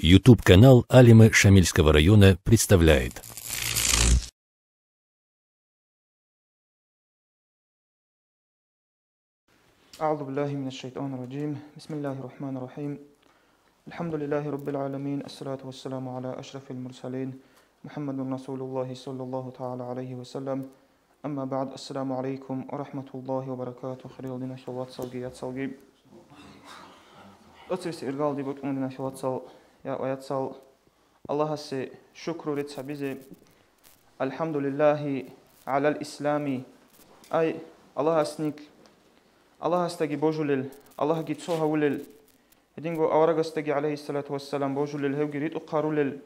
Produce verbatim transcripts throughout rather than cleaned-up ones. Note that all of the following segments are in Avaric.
YouTube-канал Алимы Шамильского района представляет. أعوذ بالله من الشيطان الرجيم. بسم الله الرحمن الرحيم. الحمد لله رب العالمين. الصلاة والسلام على أشرف المرسلين. محمد رسول الله صلى الله تعالى عليه وسلم. أما بعد. السلام عليكم ورحمة الله وبركاته. Хириял диналъул вацалги яцалги. Оцебиса иргалди букӀун, диналъул вацал, я ва яцал, Аллагьасе шукру рецц гьабизе, альхӀамдулиллагьи гӀалал ислами, ай, Аллагьас ник, Аллагьасдаги божулел, Аллагьги цо гьавулел, гьединго аварагасдаги, гӀалайгьиссалату вассалам, божулел, гьевги ритӀухъ гьарулел,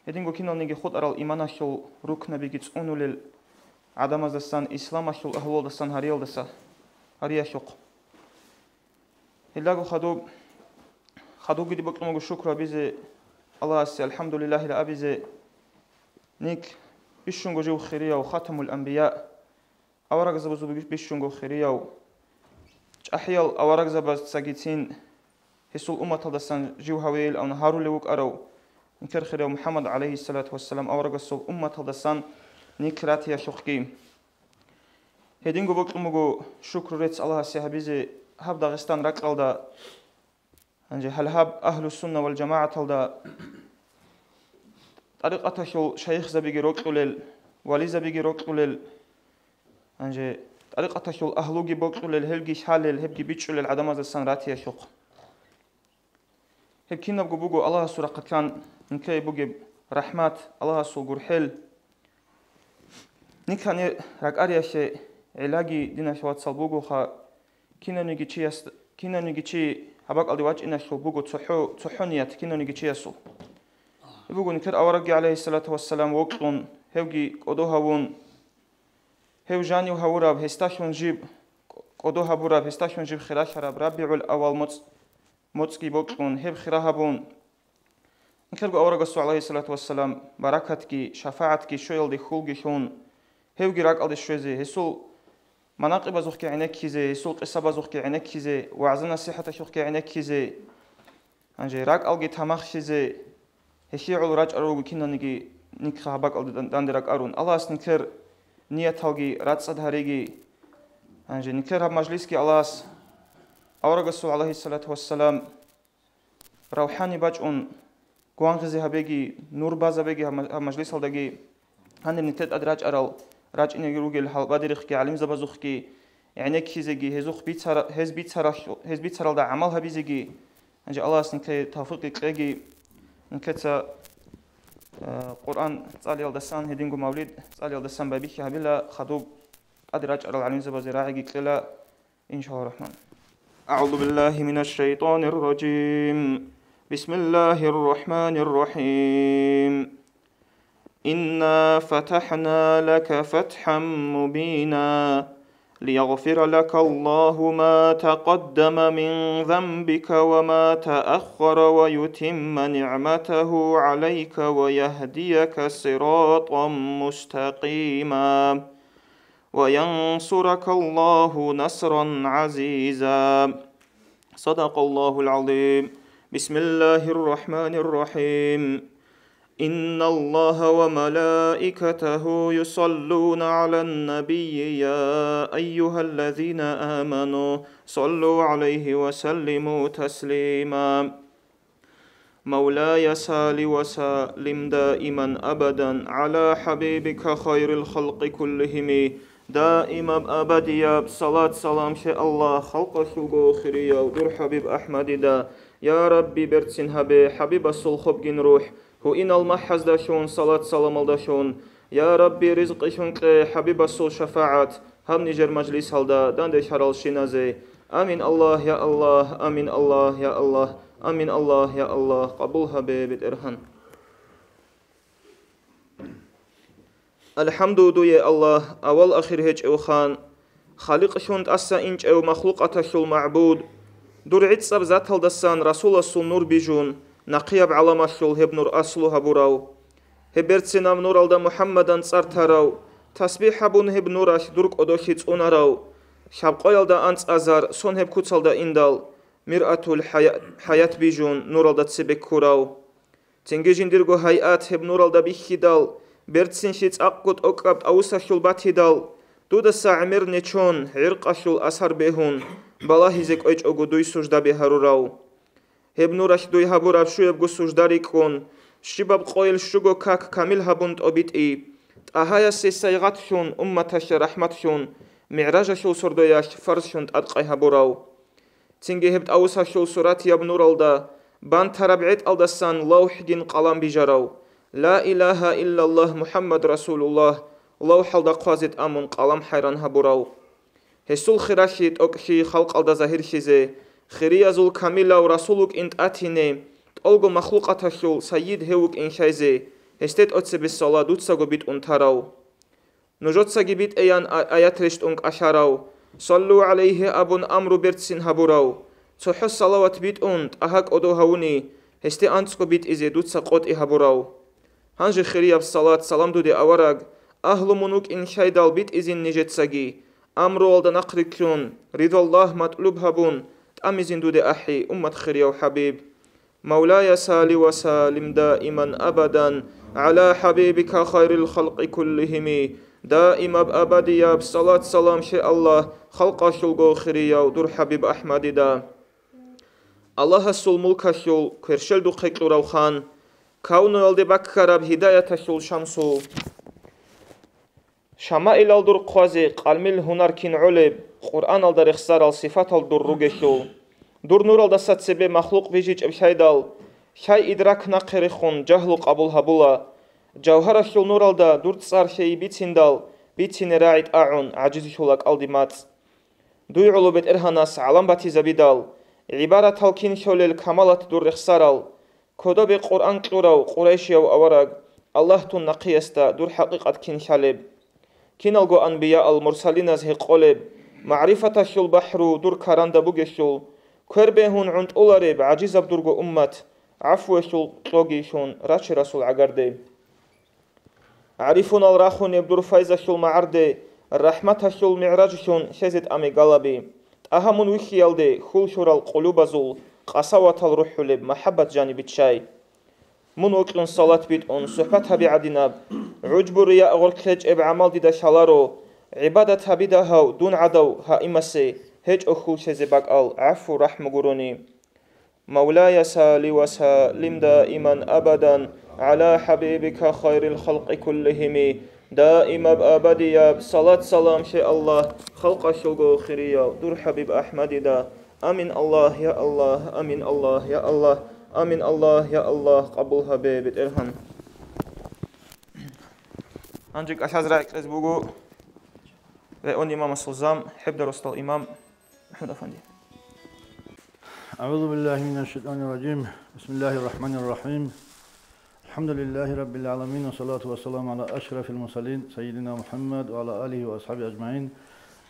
гьединго киналниги хутӀарал иманалъул рукнабиги цӀунулел, гӀадамаздасан, исламалъул агьлуялдасан гьариялдаса, гьариялъухъ. Гьелдаго хадуб, хадубги бокьун буго шукру гьабизе Аллагьасе, альхӀамдулиллагьила абизе, ник бищунго жив хирияв, Хатамул Анбия, аварагзабазул бищунго хирияв, чӀахӀиял аварагзабазцагицин гьесул умматалдасан жив гьавейилан гьарулев вукӀарав, никер хирияв МухӀаммад, гӀалайгьиссалату вассалам, аварагасул умматалдасан ник ратиялъухъги. Гьединго бокьун буго шукру рецц Аллагьасе гьабизе гьаб Дагъистан ракьалда, гьанже гьале гьаб Агьлу-сунна вал жамагӀаталда тӀарикъаталъул шайихзабиги рокьулел, вализабиги рокьулел, гьанже тӀарикъаталъул агьлуги бокьулел, гьелги лъалел, гьебги бичӀчӀулел гӀадамаздасан ратиялъухъ. Гьеб кинабго буго Аллагьасул рахъалъан нилъее бугеб рахӀмат, Аллагьасул гурхӀел. Никани ракӀариялъе гӀиллаги, диналъул вацал, бугоха, кинавниги чияс, кинавниги чи гьаб бакӀалде вачӀиналъул буго цохӀо, цохӀо ният кинавниги чиясул. Гьеб буго никер аварагги, гӀалайгьиссалату вассалам, вокьун, гьевги кӀодо гьавун, гьев жанив гьавураб, гьесдалъун жиб кӀодо гьабураб, гьесдалъун жиб хиралъараб РабигӀул-аввал моцӀ, моцӀги бокьун, гьеб хира гьабун, нилъерго аварагасул, гӀалайгьиссалату вассалам, баракатги, шафагӀатги щвеялде хьулги лъун, гьевги ракӀалде щвезе, гьесул манакъибазухъги гӀенеккизе, гьесул къисабазухъги гӀенеккизе, вагӀза-насихӀаталъухъги гӀенеккизе, гьанже ракӀалги тамахлъизе, гьелъие гӀоло рачӀарал руго киналниги никха гьаб бакӀалде дан-, данде ракӀарун. Аллагьас никер нияталги рацӀцӀад гьариги. Гьанже никер гьаб мажлисги Аллагьас аварагасул, гӀалайгьиссалату вассалам, равхӀани бачӀун гвангъизе гьабеги, нур базабеги гьаб ма-, гьаб мажлисалдаги. Гьанир нилъер тӀад рачӀарал, рачӀине ругел гьалбадерихъги гӀалимзабазухъги гӀенеккизеги, гьезухъ бицара-, гьез бицаралъу-, гьез бицаралда гӀамал гьабизеги, гьанже Аллагьас нилъее тавфикъги кьеги, нилъеца, э, Къуръан цӀалиялдасан, гьединго мавлид цӀалиялдасан байбихьи гьабила, хадуб тӀад рачӀарал гӀалимзабазе рагӀиги кьела. إن شاء الله الرحمن. أعوذ بالله من الشيطان الرجيم. بسم الله الرحمن الرحيم. إنا فتحنا لك فتحا مبينا ليغفر لك الله ما تقدم من ذنبك وما تأخر ويتم نعمته عليك ويهديك صراطا مستقيما. وينصرك الله نصرا عزيزا. صدق الله العظيم. بسم الله الرحمن الرحيم. إن الله وملائكته يصلون على النبي، يا أيها الذين آمنوا صلوا عليه وسلموا تسليما. مولاي صل وسلم دائما أبدا على حبيبك خير الخلق كلهم. Даимаб абадияб салат-салам лъе Аллагь, халкъалъулго хирияв дур ХӀабиб АхӀмадида. Я Рабби, берцин гьабе ХӀабибасул хобгин рухӀ, гьуинал махӀаздалъун, салат-саламалдалъун. Я Рабби, ризкъилъун кье ХӀабибасул шафагӀат гьаб нижер мажлисалда данделъаралщиназе. Амин, Аллагь, я Аллагь, амин, Аллагь, я Аллагь, амин, Аллагь, я Аллагь, къабул гьабе, БетӀергьан. АлхӀамду дуе, Аллагь, авал-ахир гьечӀев хан, халикълъун тӀаса инчӀев махлукъаталъул магӀбуд, дур гӀицӀаб заталдасан Расуласул нур бижун, нахъияб гӀаламалъул гьеб нур аслу гьабурав. Гьеб берцинаб нуралда МухӀаммадан цӀар тарав, тасбихӀ гьабун гьеб нуралъ дур кӀодолъи цӀунарав, лъабкъоялда анцӀазар сон гьеб куцалда индал, миръатул хӀая-, хӀаят бижун нуралда цебе ккурав. Цинги жиндирго гьайат гьеб нуралда бихьидал, берцинлъи цӀакъго тӀокӀаб тӀавусалъул батидал, дудаса гӀемер нечон, гӀиркъалъул асар бегьун, балагьизе кӀвечӀого дуй суждаби гьарурав. Гьеб нуралъ дуй гьабураб щуябго сужда рикӀкӀун, щибаб къойил щуго как камил гьабун тӀобитӀи, ТӀагьаясе сайгъатлъун, умматалъе рахӀматлъун, МигӀражалъул сордоялъ фарзлъун тӀадкъай гьабурав. Цинги гьеб тӀавусалъул суратияб нуралда бантараб гӀетӀалдасан лавхӀгин къалам бижарав, Ла илагьа иллаллагь МухӀаммад расулуллагь лавхӀалда хъвазе тӀамун къалам хӀайран гьабурав. Гьесул хиралъи тӀокӀлъи халкъалда загьирлъизе, хириязул камилав расул вукӀин тӀатине, тӀолго махлукъаталъул сайид гьев вукӀин лъайзе, гьесде тӀоцебесала дуцаго битӀун тарав. Нужецаги битӀеян а-, аят рещтӀун кӀалъарав, «Саллу гӀалайгьи» абун амру берцин гьабурав, цохӀо салават битӀун, ТӀагьа кӀодо гьавуни, гьесде анцӀго битӀизе дуца къотӀи гьабурав. Гьанже хирияб салат-салам дуде авараг, агьлу мун вукӀин лъайдал битӀизин нижецаги, амруялда нахърилълъун, ридаллагь матӀлуб гьабун, тӀамизин дуде ахӀи, уммат хирияв ХӀабиб. Мавлая, салли ва саллим даиман абадан гӀала хӀабибика хайрил халкъи куллигьими. Даимаб абадияб салат-салам лъе Аллагь халкъалъулго хирияв дур ХӀабиб АхӀмадида. Аллагьасул мулкалъул кверщел духъе кьурав хан, кавнуялде баккараб гьидаяталъул шамсу. Шамаилал дур хъвазе къалмил гьунар кин гӀолеб, Къуръаналда рехсарал сифатал дур ругелъул. Дур нуралдаса цебе махлукъ бижичӀеб лъайдал, лъай идрак нахъе рехун, жагьлу къабул гьабула. Жавгьаралъул нуралда дур цӀар лъей бициндал, бицине рагӀи тӀагӀун, гӀажизлъула кӀалдиб мацӀ. Дуй гӀоло БетӀергьанас гӀалам батизабидал, гӀибаратал кин лъолел камалат дур рехсарал, кодобе Къуръан кьурав къурайшияв авараг, Аллагь тун нахъеясда дур хӀакъикъат кин лъалеб. Киналго анбияал мурсалиназ гьекъолеб, магӀрифаталъул бахӀру дур каранда бугелъул, квер бегьун гӀунтӀулареб гӀажизаб дурго уммат, гӀафуялъул кьогийилъун рачи расул гӀагарде. ГӀарифунал рахунеб дур файзалъул магӀарде, рахӀматалъул мигӀражлъун лъезе тӀаме галаби. ТӀагьа мун вихьиялде хьул лъурал къулубазул къасаватал рухӀулеб махӀаббат жаниб биччай. Мун вокьун салат битӀун сухӀбат гьаби гӀадинаб, гӀужбу-рия гъоркь гьечӀеб гӀамал дида лъаларо, гӀибадат гьаби дагьав дун гӀадав гьаимасе гьечӀо хьул лъезе бакӀал гӀафу-рахӀму гурони. Мавлая, салли ва саллим даиман абадан гӀала хӀабибика хайрил халкъи куллигьими. Даимаб абадияб салат-салам лъе Аллагь халкъалъулго хирияв дур ХӀабиб АхӀмадида. Амин, Аллагь, я Аллагь, амин, Аллагь, я Аллагь, амин, Аллагь, я Аллагь, къабул гьабе, БетӀергьан. Гьанже кӀалъаз рагӀи кьезе буго район имамасул зам, ХӀебдарусдал имам МухӀаммад Афанди. أعوذ بالله من الشيطان الرجيم. بسم الله الرحمن الرحيم. الحمد لله رب العالمين، والصلاة والسلام على أشرف المرسلين سيدنا محمد وعلى آله وأصحابه أجمعين.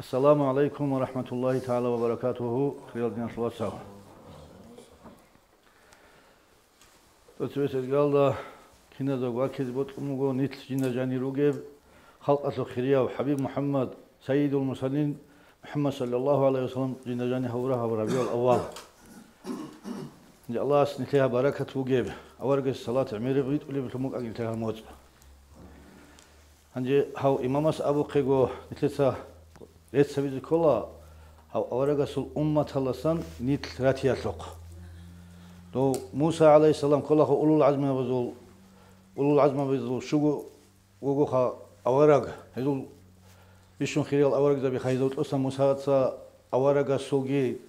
السلام عليكم ورحمة الله تعالى وبركاته. Хириял диналъул вацал. ТӀоцебесеб галда киназдаго ваккизе бокьун буго нилъ жинда жанир ругеб халкъалъул хирияв ХӀабиб МухӀаммад, Сайидул Мурсалин МухӀаммад саллаллагьу гӀалайгьи вассалам жинда жанир гьавурав гьаб РабигӀул аввал. Гьанже Аллагьас нилъее гьаб баракат бугеб, аварагас салат гӀемераб ритӀулеб лъун букӀаги нилъер гьаб моцӀ. Гьанже гьав имамас абухъего, нилъеца рецц гьабизе ккола гьав аварагасул умматаласан нилъ ратиялъухъ. Дов Муса гӀалайгьиссалам кколаха улул гӀазмабазул, улул гӀазмабазул щуго вугоха авараг, гьезул бищун хириял аварагзабиха гьезул тӀосан Мусаца аварагасулги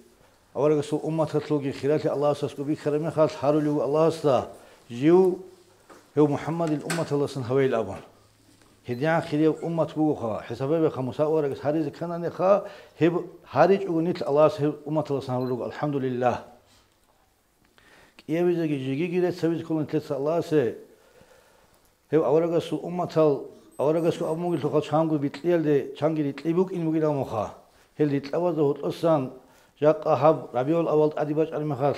Аварагасул умматалъулги хиралъи Аллагьасасго бихьараб мехалъ гьарулев Аллагьасда, жив гьев МухӀаммадил умматалдасан гьавейил абун. ГьедигӀан хирияв уммат бугоха, хӀисабабиха, Муса аварагас гьаризе ккананиха, гьеб гьаричӀого нилъ Аллагьас гьев умматалдасан гьарулел руго, алхӀамдулиллагь. КӀиявизеги жегиги рецц гьабизе ккола нилъеца Аллагьасе. Гьев аварагасул умматал, аварагасул абун бугелъулха чанго бикьиялде чанги рикьи букӀин бугилан муха. Гьел рикьабазда гьоркьосан жакъа гьаб РабигӀул аввал тӀаде бачӀараб мехалъ,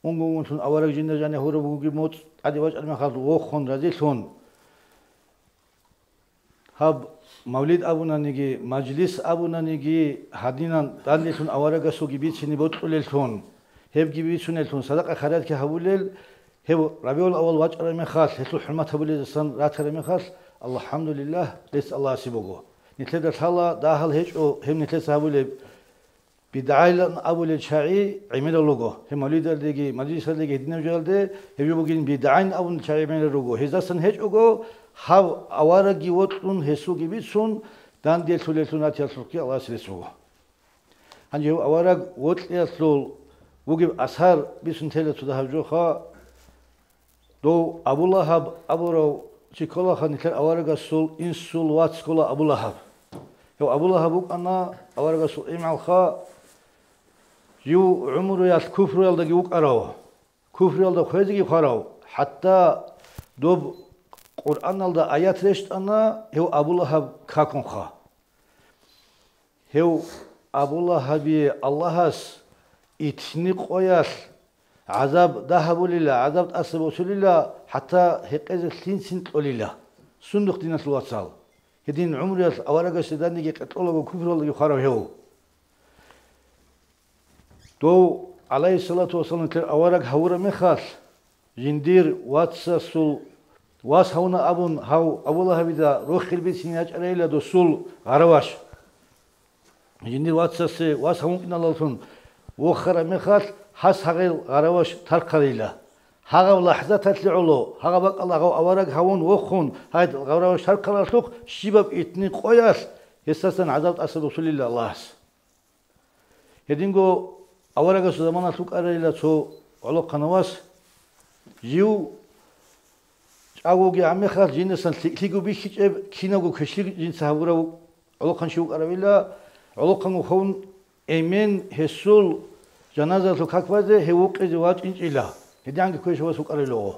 унго-унгунлъун авараг жинда жанир гьавураб бугеб моцӀ тӀаде бачӀараб мехалъ вохун, разилъун, гьаб мавлид абунаниги, мажлис абунаниги, гьадинан данделъун аварагасулги бицине бокьулеллъун, гьебги бицунеллъун, садакъа-хайратги гьабулел, Гьеб РабигӀул-аввал вачӀараб мехалъ, гьелъул хӀурмат гьабулезасан ратараб мехалъ, алхӀамдулиллагь, рецц Аллагьасе буго. Нилъеда лъала дагьал гьечӀо гьеб нилъеца гьабулеб бидгӀайилан абулел чагӀи гӀемерал руго. Гьеб мавлидалдеги, мажлисалдеги гьединаб жоялде гьеб жо бугин бидгӀайин абун чагӀи гӀемерал руго. Гьездасан гьечӀого, гьав аварагги вокьун, гьесулги бицун, данделъулеллъун ратиялъухъги Аллагьасе рецц буго. Гьанже гьев авараг вокьиялъул вугеб асар бицун тела цо дагьаб жоха. Дов Абу Лагьаб абурав чи кколаха, нилъер аварагасул инсул вац ккола Абу Лагьаб. Гьев Абу Лагьаб вукӀана аварагасул имгӀалха, жив гӀумруялъ куфруялдаги вукӀарав, куфруялда хвезеги хварав, хӀатта доб Къуръаналда аят рещтӀана, гьев Абу Лагьаб какунха. Гьев Абу Лагьабие Аллагьас итни къоялъ гӀазаб дагьабулила, гӀазаб тӀаса босулила, хӀатта гьекъезе лъинцин кьолила. Сундухъ, диналъул вацал, гьедин гӀумруялъ аварагасе даниги къеркьолаго куфруялдаги хварав гьев. Дов, гӀалайгьиссалату вассалам, нилъер авараг гьавураб мехалъ, жиндир вацасул вас гьавуна абун, гьав Абу Лагьабида рохел бицине ячӀарайила досул гъараваш. Жиндир вацасе вас гьавун киналаллъун вохараб мехалъ, гьас гьагъел гъараваш тархъарила. Гьагъаб лахӀзаталъе гӀоло, гьагъаб бакӀалда гьав авараг гьавун вохун, гьай гъараваш тархъаралъухъ, щибаб итни къоялъ гьесдасан гӀазаб тӀаса босулила Аллагьас. Гьединго аварагасул заманалъ вукӀарайила цо гӀолохъанав вас, жив чӀагоги гьаб мехалъ жиндасан лъикӀлъиго бихьичӀеб кинабго квешлъи жинца гьабурав гӀолохъанчи вукӀаравила, гӀолохъанго хьун эмен гьесул жаназаялъул как базе гьев вукъизе вачӀинчӀила, гьединги квешлъи вас вукӀарайила гъо.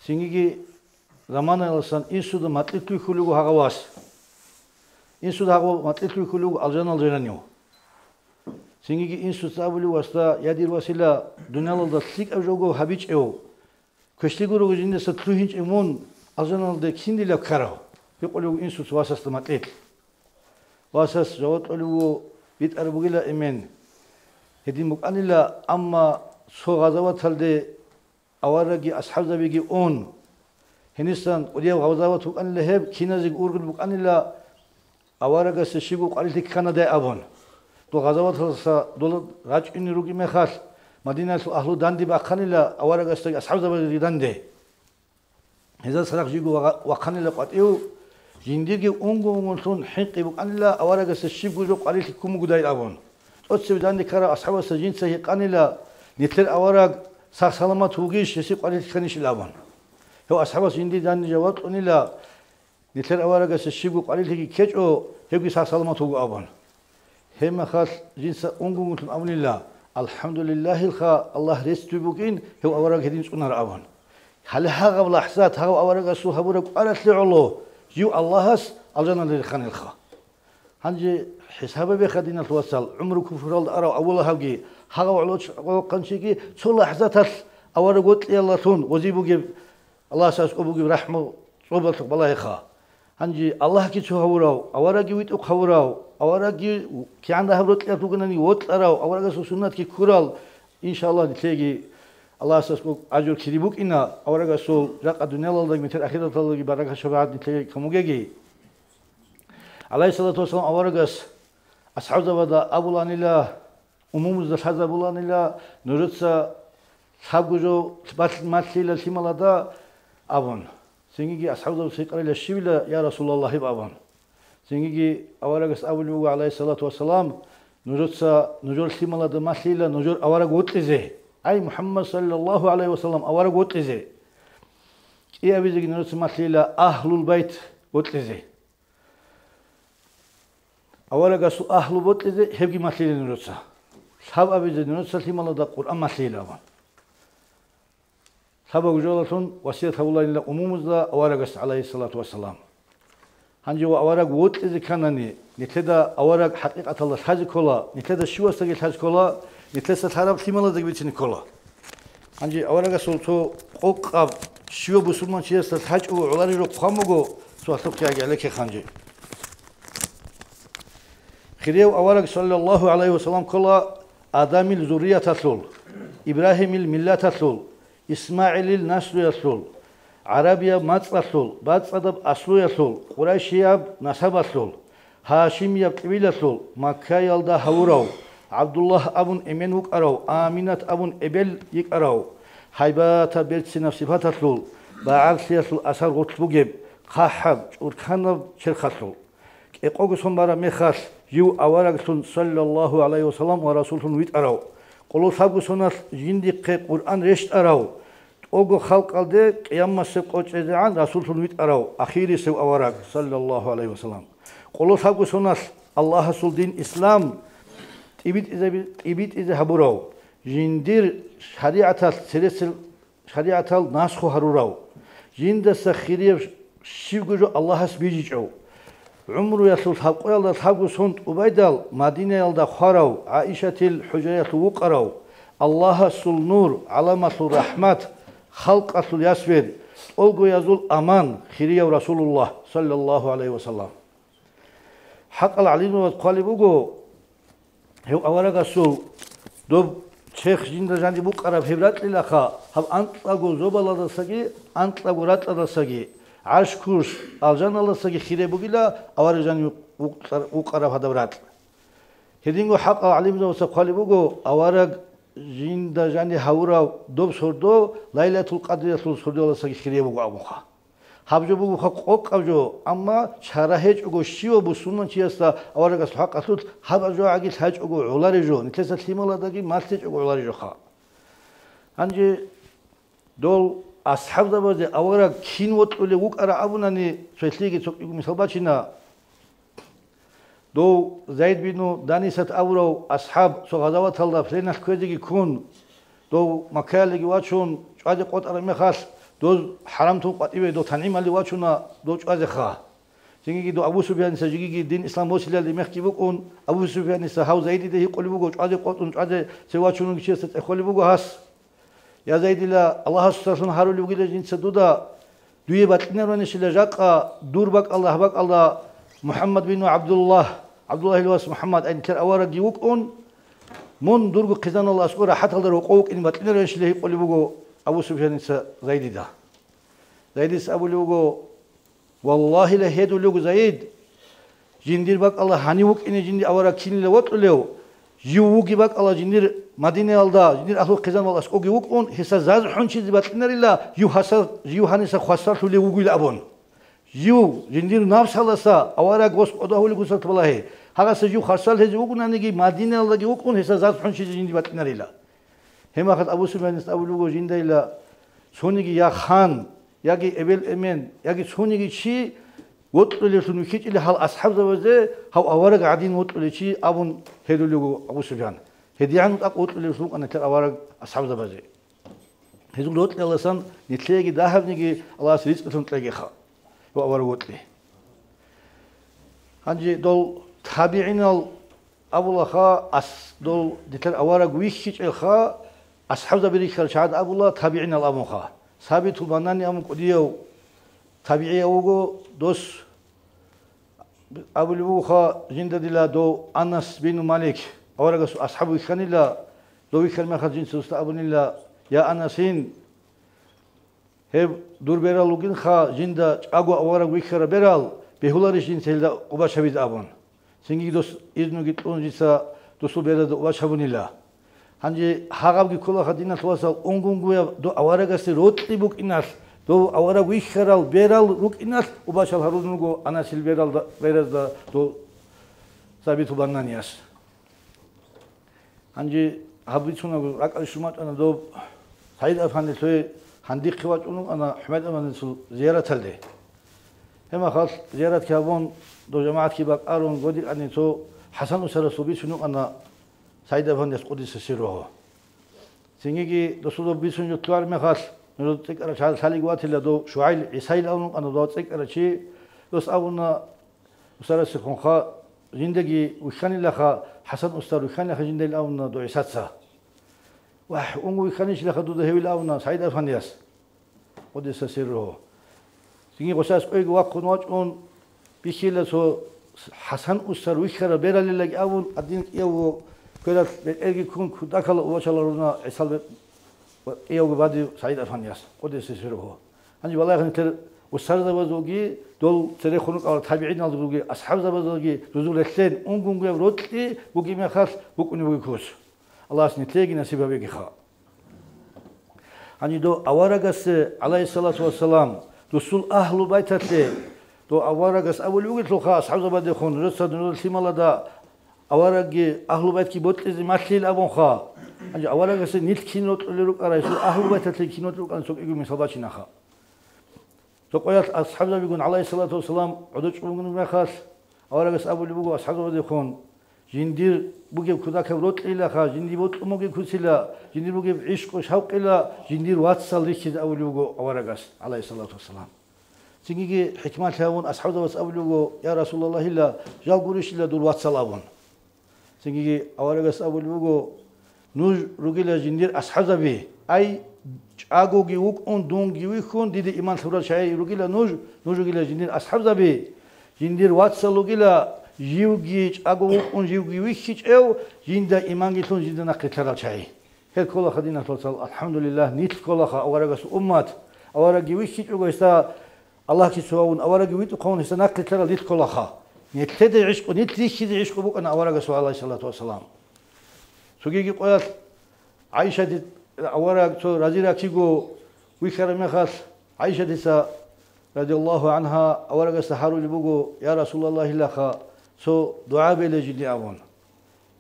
Цинги заманаялдасан инсуда макьилъ вихьулев вуго гьагъав вас. Инсуда гьагъав макьилъ вихьулев вуго алжаналда жанив. Цинги инсуца абулев васда: «Я дир васила, дуниялалда лъикӀаб жого гьабичӀев, квешлъи гурого жиндаса лъугьинчӀев мун, алжаналде киндила ккарав?» — гьикъулев вуго инсуца васасда макьилъ. Васас жаваб кьолев вуго: «БитӀараб бугила, эмен, гьедин букӀанила, амма цо гъазаваталде аварагги асхӀабзабиги ун, гьенисан кӀудияв гъазават вукӀанила гьеб, киназего ургъел букӀанила, аварагасда щибго къварилъи кканадай абун. Дол гъазаваталдаса дола рачӀунел ругеб мехалъ, Мадинаялъул агьлу данде бахъанила, аварагасдаги асхӀабзабаздаги данде. Гьезда цадахъ жиго вагъа-, вахъанила къватӀив, жиндирги унго-унгонлъун хӀинкъи букӀанила, аварагасда щибго жо къварилъи ккун бугодай абун. ТӀоцебе данде ккарав асхӀабасда жинца гьикъанила: «Нилъер авараг сах-саламат вугищ, гьесие къварилъи кканищил?» — абун. Гьев асхӀабас жиндир данде жаваб кьунила: «Нилъер аварагасда щибго къварилъиги ккечӀо, гьевги сах-саламат вуго», — абун. Гьебмехалъ жинца унго-унгонлъун абунила: «АлхӀамдулиллагьилха, Аллагь рецц дуе букӀин, гьев авараг гьедин цӀунар», — абун. Гьале гьагъаб лахӀзат, гьагъав аварагасул гьабураб кӀваралъе гӀоло, жив Аллагьас алжаналде реханилха. Гьанже хӀисаб гьабеха, диналъул вацал, гӀумру куфралда арав Абу Лагьабги, гьагъав гӀоло-, гӀолохъанчиги цо лахӀзаталъ авараг вокьиялалъун гъозие бугеб, Аллагьас аскӀоб бугеб рахӀму цӀобалъухъ балагьеха. Гьанже Аллагьги цо гьавурав, аварагги витӀухъ гьавурав, аварагги кигӀан дагьаб рокьиялъ вугониги вокьарав, аварагасул суннатги ккурал, иншаллагь, нилъееги Аллагьас аскӀоб ажур кири букӀина, аварагасул жакъа дуниялалдаги метер ахираталдаги баракат-шапагӀат нилъее камугеги. ГӀалайгьиссалату вассалам аварагас асхӀабзабазда абуланила, умумузда лъазабуланила, нужеца лъабго жо бал-, малъила лъималада абун. Цинги асхӀабзабаз гьикъарила: «Щивила, я Расулаллагь?» — абун. Цинги аварагас абулеб буго, гӀалайгьиссалату вассалам: «Нужеца нужер лъималада малъила нужер авараг вокьизе, ай МухӀаммад саллаллагьу гӀалайгьи вассалам авараг вокьизе. КӀиабизеги нужеца малъила Агьлул Байт вокьизе». Аварагасул агьлу бокьизе гьебги малъила нужеца. Лъабабизе нужеца лъималада Къуръан малъила абун. Лъабабго жоялъун васият гьабуланила умумузда аварагас, гӀалайгьиссалату вассалам. Гьанже ва авараг вокьизе кканани, нилъеда авараг хӀакъикъаталда лъазе ккола, нилъеда щивасдаги лъазе ккола, нилъеца лъараб лъималаздаги бицине ккола. Гьанже аварагасул цо къокъаб щивав бусурманчиясда лъачӀого гӀолареб жо хъван буго, цо гьалъухъги гьаги гӀенекке гьанже. Хирияв авараг саллаллагьу гӀалайгьи вассалам ккола Адамил зуррияталъул, Ибрагьимил миллаталъул, ИсмагӀилил наслуялъул, гӀарабияб мацӀалъул, бацӀцӀадаб аслуялъул, къурайшияб насабалъул, гьашимияб кьибилалъул, Маккаялда гьавурав, ГӀабдуллагь абун эмен вукӀарав, Аминат абун эбел йикӀарав, гьайбатаб берцинаб сипаталъул, багӀарлъиялъул асар гъорлъ бугеб, хъахӀаб, чӀурканаб черхалъул. КӀикъого сон бараб мехалъ, жив авараглъун, саллаллагьу гӀалайгьи вассалам, ва расуллъун витӀарав, къоло лъабго соналъ жиндихъе Къуръан рещтӀарав, тӀого халкъалде къиямасеб къо чӀезегӀан расуллъун витӀарав ахирисев авараг, саллаллагьу гӀалайгьи вассалам. Къоло лъабго соналъ Аллагьасул дин ислам тӀибитӀизаби-, тӀибитӀизе гьабурав, жиндир шаригӀаталъ цересел шаригӀатал насху гьарурав, жиндаса хирияб щивго жо Аллагьас бижичӀев, гӀумруялъул лъабкъоялда лъабго сон тӀубайдал Мадинаялда хварав, ГӀаишатил хӀужаялъув вукъарав, Аллагьасул нур, гӀаламалъул рахӀмат, халкъалъул ясвер, тӀолгоязул аман, хирияв Расулуллагь, саллаллагьу гӀалайгьи вассалам. ХӀакъал гӀалимзабаз хъвалеб буго, гьев аварагасул доб черх жинда жаниб букӀараб гьеб ракьилаха, гьаб анкьабго зобалаздасаги, анкьабго ракьалдасаги, гӀарш-курш, алжаналдасаги хире бугила авараг жаниб вукъар-, вукъараб гьадаб ракь. Гьединго хӀакъал гӀалимзабаца хъвалеб буго, авараг жинда жаниб гьавурав доб сордо Лайлатул Къадриялъул сордоялдасаги хире буго абунха. Гьаб жо бугоха къокъаб жо, амма чара гьечӀого щивав бусурманчиясда аварагасул хӀакъалъулъ гьаб жо гӀагилъ гьачӀого гӀолареб жо, нилъеца лъималадаги малъичӀого гӀолареб жоха. Гьанже дол асхӀабзабазе авараг кин вокьулев вукӀарав абунани, цойлъиги цо кӀиго мисал бачина. Дов Зайд бину Данисат абурав асхӀаб цо гъазаваталда пленалъ кквезеги ккун, дов Маккаялдеги вачун, чӀвазе къотӀараб мехалъ, доз хӀарамлъун къватӀиве дов ТангӀималде вачуна дов чӀвазеха. Цинги дов Абу Суфьяница жигиги дин ислам босилалде мехги букӀун, Абу Суфьяница гьав Зайдида гьикъулеб буго, чӀвазе къотӀун чӀвазе цеве вачун вугев чиясда цӀехолеб буго гьас. Я Зайдила, Аллагьасдалъун гьарулев вугила жинца дуда, дуе бакьинаронищила жакъа дур бакӀалда, гьаб бакӀалда МухӀаммад бин ГӀабдуллагь, ГӀабдуллагьил вас МухӀаммад, ай нилъер аварагги вукӀун, мун дурго хъизаналда аскӀор рахӀаталда рокъов вукӀине бакьинаронищила гьикъулеб буго Абу Суфьяница Зайдида. Зайдица абулеб буго, Валлагьила, гьедулев Зайд, жиндир бакӀалда гьанив вукӀине жиндир авараг кинила вокьулев, жив вугеб бакӀалда жиндир Мадинаялда жиндир ахлу хъизан вал аскӀоги вукӀун, гьесда заз хӀунчизе бакьинарила, жив гьаса-, жив гьаниса хвасарлъулев вугила абун. Жив жиндир напсалдаса авараг гъос кӀодо гьавулев гусарт балагье, гьагъаса жив хвасарлъизе вугонаниги, Мадинаялдаги вукӀун, гьесда заз хӀунчизе жиндир бакьинарила. Гьеб мехалъ Абу Суфьяница абулеб буго жиндайила, цониги я хан, яги эбел-эмен, яги цониги чи вокьулевлъун вихьичӀила гьал асхӀабзабазе, гьав авараг гӀадин вокьулев чи абун гьедулев вуго Абу Суфьян. ГьедигӀан тӀакъ вокьулевлъун вукӀана нилъер авараг асхӀабзабазе. Гьезул рокьиялдасан нилъееги дагьабниги Аллагьас ризкъилъун кьегиха, гьев авараг вокьи. Гьанже дол табигӀинал абулаха, ас-, дол нилъер авараг вихьичӀелха, асхӀабзаби рихьарал чагӀаз абула, табигӀинал абунха. Сабитул Банани абун кӀудияв табигӀияв вуго, дос абулеб бугоха жинда дила дов Анас бин Малик, аварагасул асхӀаб вихьанила, дов вихьараб мехалъ жинца досда абунила, я Анасин, Гьеб дур берал вугинха, жинда чӀаго авараг вихьараб берал, бегьуларищ жинца гьелда убач гьабизе абун. Цинги дос изнуги кьун, жица досул беразда убач гьабунила. Гьанже гьагъабги кколаха, диналъ васал, унгунгуяб дов аварагасде рокьи букӀиналъ, дов авараг вихьарал берал рукӀиналъ убачал гьарун руго Анасил бералда, беразда дов Сабиту Баннанияс. Гьанже гьаб бицунаго ракӀалде щун вачӀана доб СагӀид-афандилъ, гьанже дихъе вачӀун вукӀана ХӀумайд-афандицул зияраталде. Гьебмехалъ зияратги гьабун, дов жамагӀатги бакӀарун, гъодикьани цо ХӀасан устарасул бицун вукӀана СагӀид-афандияс, къуддиса сирругьу. Цинги досул доб бицун жутлуараб мехалъ, нужеда цӀикӀкӀарал чагӀаз лъалиги ватила, дов ШугӀайл ГӀисайил абун вукӀана дов цӀикӀкӀарав чи. Дос абуна, Устарасехунха, жиндаги вихьанилаха, ХӀасан устар вихьанилаха жиндайил абуна дов ГӀисаца. Вагь, унго вихьанищилаха дуда гьевил абуна СагӀид-афандияс, къуддиса сирругьу. Цинги гъосас къойги вахъун вачӀун, бихьила цо ХӀасан устар вихьараб бералилаги абун, гьадин кӀиявго квералъ бетӀерги ккун кутакалда убачал гьаруна ГӀисал бетӀ-, Ва кӀиявго бадиб СагӀид Афандияс, къуддиса сирругьу. Гьанже балагье нилъер устарзабазулги, дол церехун рукӀарал табигӀиналзулги, асхӀабзабазулги рузул релълъен, унгунгуяб рокьи бугеб мехалъ букӀунеб бугеб ккус. Аллагьас нилъееги насиб гьабегиха. Гьанже дов аварагасе, гӀалайгьиссалату вассалам, дусул агьлу байталъе, дов аварагас абулеб бугелъулха, асхӀабзабадехун, нужеца нужер лъималада аварагги агьлу байтги бокьизе малъил абунха. Гьанже аварагасе нилъ кин рокьулел рукӀарай, гьесул агьлу байталъе кин рокьулел рукӀарай цо кӀиго мисал бачинаха. Цо къоялъ асхӀабзабигун, гӀалайгьиссалату вассалам, гӀодор чӀунгун мехалъ, аварагас абулеб буго асхӀабзабадехун, жиндир бугеб кутакаб рокьилаха, жиндир бокьун бугеб куцила, жиндир бугеб гӀишкъу-шавкъила, жиндир вацал рихьизе абулеб буго аварагас, гӀалайгьиссалату вассалам. Цинги хӀикмалъи гьабун, асхӀабзабаз абулеб буго: «Я Расулаллагьила, жал гурищила дур вацал», – абун. Цинги аварагас абулеб буго: «Нуж ругила жиндир асхӀабзаби, ай, чӀагоги вукӀун, дунги вихьун, дида иман лъурал чагӀи ругила нуж, нуж ругила жиндир асхӀабзаби, жиндир вацал ругила, живги чӀаго вукӀун, живги вихьичӀев, жинда иманги лъун, жинда нахъе лъарал чагӀи». Гьел кколаха, диналъул вацал, алхӀамдулиллагь, нилъ кколаха аварагас уммат, аварагги вихьичӀого гьесда, Аллагьги цо гьавун, аварагги витӀухъавун гьесда нахъе лъарал нилъ кколаха. Нилъеде гӀишкъу, нилъ рихьизе гӀишкъу букӀана аварагасул, гӀалайгьиссалату вассалам. Цогиги къоялъ ГӀайшаде, авараг цо рази ракиго вихьараб мехалъ, ГӀайшатица, радияллагьу гӀангьа, аварагасда гьарулеб буго: «Я Расулаллагьилаха, цо дугӀа беле жине», – абун.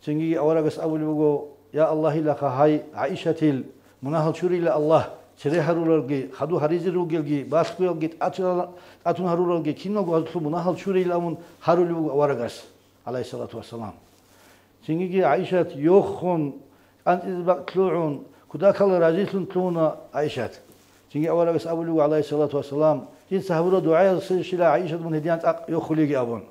Цинги аварагас абулеб буго: «Я Аллагьилаха, гьай ГӀайшатил мунагьал чурила Аллагь, цере гьаруралги, хадув гьаризе ругелги, балъгоялги тӀатун, тӀатун гьаруралги, киналго гьазулъул мунагьал чурила», – абун гьарулеб буго аварагас, гӀалайгьиссалату вассалам. Цинги ГӀайшат йохун, кӀанцӀизе бакӀ лъугӀун, кутакалда разилъун лъугьуна ГӀайшат. Цинги аварагас абулеб буго, гӀалайгьиссалату вассалам: «Дица гьабураб дугӀаялдасанищила, ГӀайшат, мун гьединан цӀакъ йохулеги», – абун.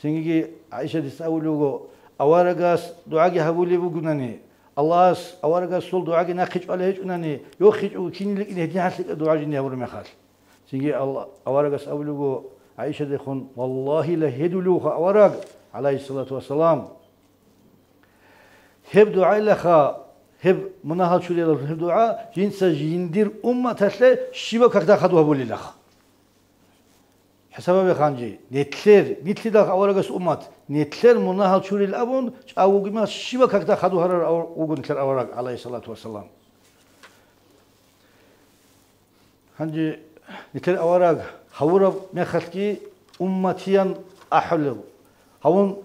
Цинги ГӀайшатица абулеб буго: «Аварагас дугӀаги гьабулеб бугунани, Аллагьас аварагасул дугӀаги нахъе чӀвалеб гьечӀунани, йохичӀого кинилан гьедин гьалъикӀа дугӀа жине гьабураб мехалъ». Цинги Алла-, аварагас абулеб буго ГӀайшатихун: «Валлагьила, гьедулевха авараг, гӀалайгьиссалату вассалам. Гьеб дугӀайилаха, гьеб мунагьал чурилалъун гьеб дугӀа жинца жиндир умматалъе щибаб какда хадув гьабулилаха». ХӀисаб гьабе гьанже, нилъер, нилъидал аварагас уммат, нилъер мунагьал чурил абун, чӀагоги мас щибаб какда хадув гьарарав вуго нилъер авараг, гӀалайгьиссалату вассалам. Гьанже нилъер авараг гьавураб мехалъги умматиян ахӀулев. Гьавун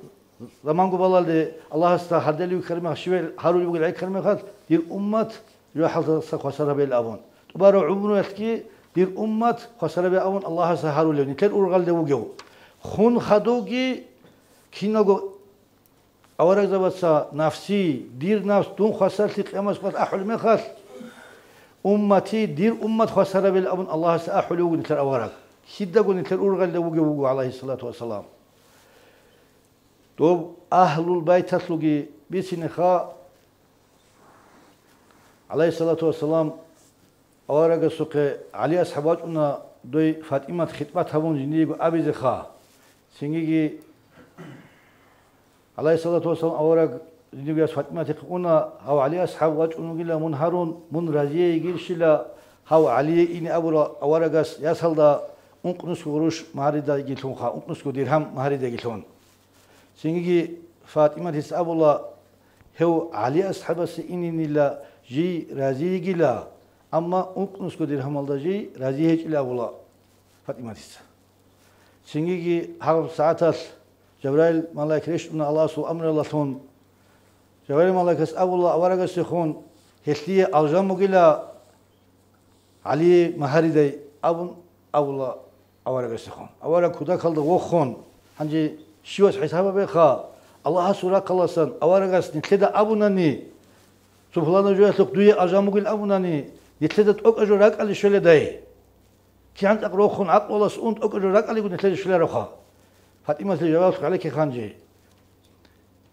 заманго балалде Аллагьасда гьардели вихьараб мехалъ, щиве гьарулеб бугел гӀехьараб мехалъ, дир уммат жужахӀалдаса хвасар гьабейил абун. ТӀубараб гӀумруялъги дир уммат хвасар гьабе абун Аллагьасда гьарулев, нилъер ургъалде вугев. Хун хадуги киналго аварагзабаца: «Нафси, дир нафс, дун хвасарлъи къиямасеб къоялъ ахӀулеб мехалъ, уммати, дир уммат хвасар гьабейил», – абун Аллагьасда ахӀулев вуго нилъер авараг. Кидаго нилъер ургъалда вугев вуго, гӀалайгьиссалату вассалам. Доб агьлул байталъулги бицинеха, гӀалайгьиссалату вассалам, аварагасухъе ГӀали асхӀаб вачӀуна дой ФатӀимат хитӀбат гьабун жиндиего абизеха. Цинги гӀалайгьиссалату вассалам, авараг жиндиего яс ФатӀиматихъе уна: «Гьав ГӀали асхӀаб вачӀун вугила мун гьарун, мун разие йигищила гьав ГӀалие ине», – абула аварагас ясалда ункънусго гъурущ магьаридаги лъунха, ункънусго диргьам магьаридаги лъун. Цинги ФатӀиматица абула: «Гьев ГӀали асхӀабасе ининила жий рази йигила, амма ункънусго диргьамалда жий рази гьечӀила», – абула ФатӀиматица. Цинги гьаб сагӀаталъ Жабраил малаик рещтӀуна Аллагьасул амруялдалъун. Жабраил малаикас абула аварагасехун: «Гьелъие алжан бугила ГӀали магьаридай», – абун абула аварагасехун. Авараг кутакалда вохун, гьанже щивас хӀисаб гьабеха, Аллагьасул рахъаласан аварагас нилъеда абунани, цо пуланаб жоялъухъ дуе алжан бугин абунани, нилъеда тӀокӀаб жо ракӀалде щвеледай. КигӀан цӀакъ рохун гӀакълуялъ ун тӀокӀаб жо ракӀалдего нилъеда щвелароха. ФатӀиматил жаваб гьаликеха гьанже.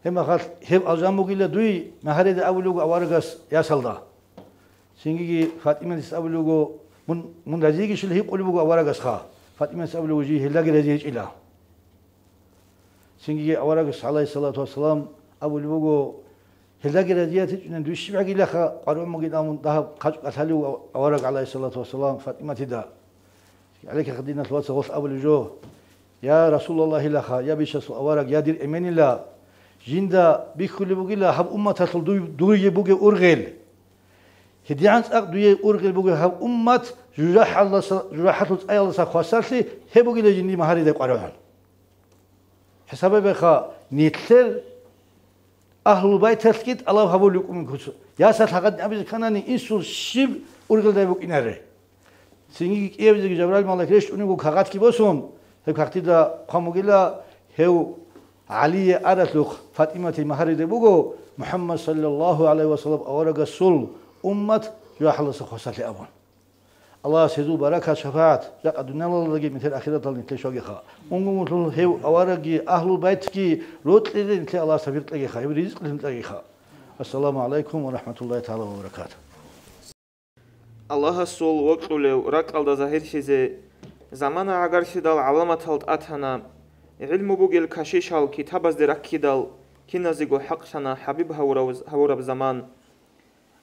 Гьеб мехалъ гьеб алжан бугила дуй магьарида абулеб буго аварагас ясалда. Цинги ФатӀиматица абулеб буго: «Мун, мун разийигищила?» – гьикъулеб буго аварагасха. ФатӀиматица абулеб буго: «Жий гьелдаги рази гьечӀила». Цинги аварагас, гӀалайгьиссалату вассалам, абулеб буго: Гьелдаги разият гьечӀунан дуе щибгӀагилаха къваригӀун бугин абун дагьаб хъачӀ кӀалъалев авараг, гӀалайгьиссалату вассалам, ФатӀиматида. ГӀалайгьи диналъул вацал, гъолъ абулеб жо: «Я Расулаллагьилаха, я бичасул авараг, я дир эменила, жинда бихьулеб бугила гьаб умматалъул дуй-, дуе бугеб ургъел. ГьедигӀан цӀакъ дуе ургъел бугеб гьаб уммат жужахӀалдаса, жужахӀалъул цӀаялдаса хвасарлъи гьеб бугила жиндие магьаридай къваригӀун». ХӀисабабеха, нилъер Агьлул-байталъги тӀалаб гьабулев вукӀун куц. Ясалъ гьагъадин абизе кканани, инсул щиб ургъелдай букӀинаре. Цинги кӀиабизеги Жабраил малаик рещтӀунего кагъатги босун, гьеб кагътида хъван бугила, гьев ГӀалие аралъухъ ФатӀиматил магьариде буго, МухӀаммад саллаллагьу гӀалайгьи вассалам аварагасул уммат жужахӀалдаса хвасарлъи абун. Аллагьас гьезул баракат, шафагӀат жакъа дуниялалдаги метер ахираталда нилъе щвагиха. Унгун-вунгун гьев аварагги, агьлул-байтги рокьизе нилъе Аллагьас тавфикъ кьегиха, гьев ризкъ лъунтӀагиха. Ассаламу гӀалайкум ва рахӀматуллагьи тагӀала ва баракатугь. Аллагьасул вокьулев ракӀалда загьирлъизе замана гӀагарлъидал гӀаламатал тӀатана, гӀилму бугел кашишал китабазде раккидал, киназего хӀакълъана ХӀабиб гьавурав-, гьавураб заман.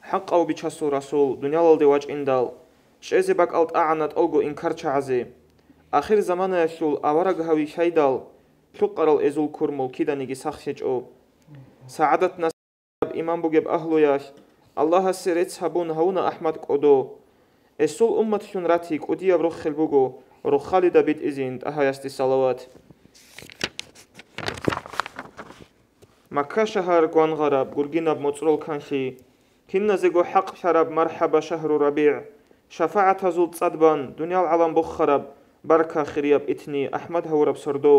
ХӀакъав бичасул Расул дуниялалде вачӀиндал, чӀезе бакӀал тӀагӀана тӀолго инкарчагӀазе. Ахир заманаялъул авараг гьавихьайдал, лъукъарал эзул кур мул киданиги сахлъичӀо. СагӀадат насаб иман бугеб агьлуялъ Аллагьасе рецц гьабун гьавуна АхӀмад кӀодо. Эсул умматлъун рати кӀудияб рохел буго, рохалида битӀизин ТӀагьаясде салават. Макка шагьар гвангъараб, гургинаб моцӀрол канлъи, киназего хӀакълъараб мархӀаба шагьру РабигӀ, шафагӀатазул цӀад бан дуниял гӀалам буххараб, барка хирияб итни, АхӀмад гьавураб сордо.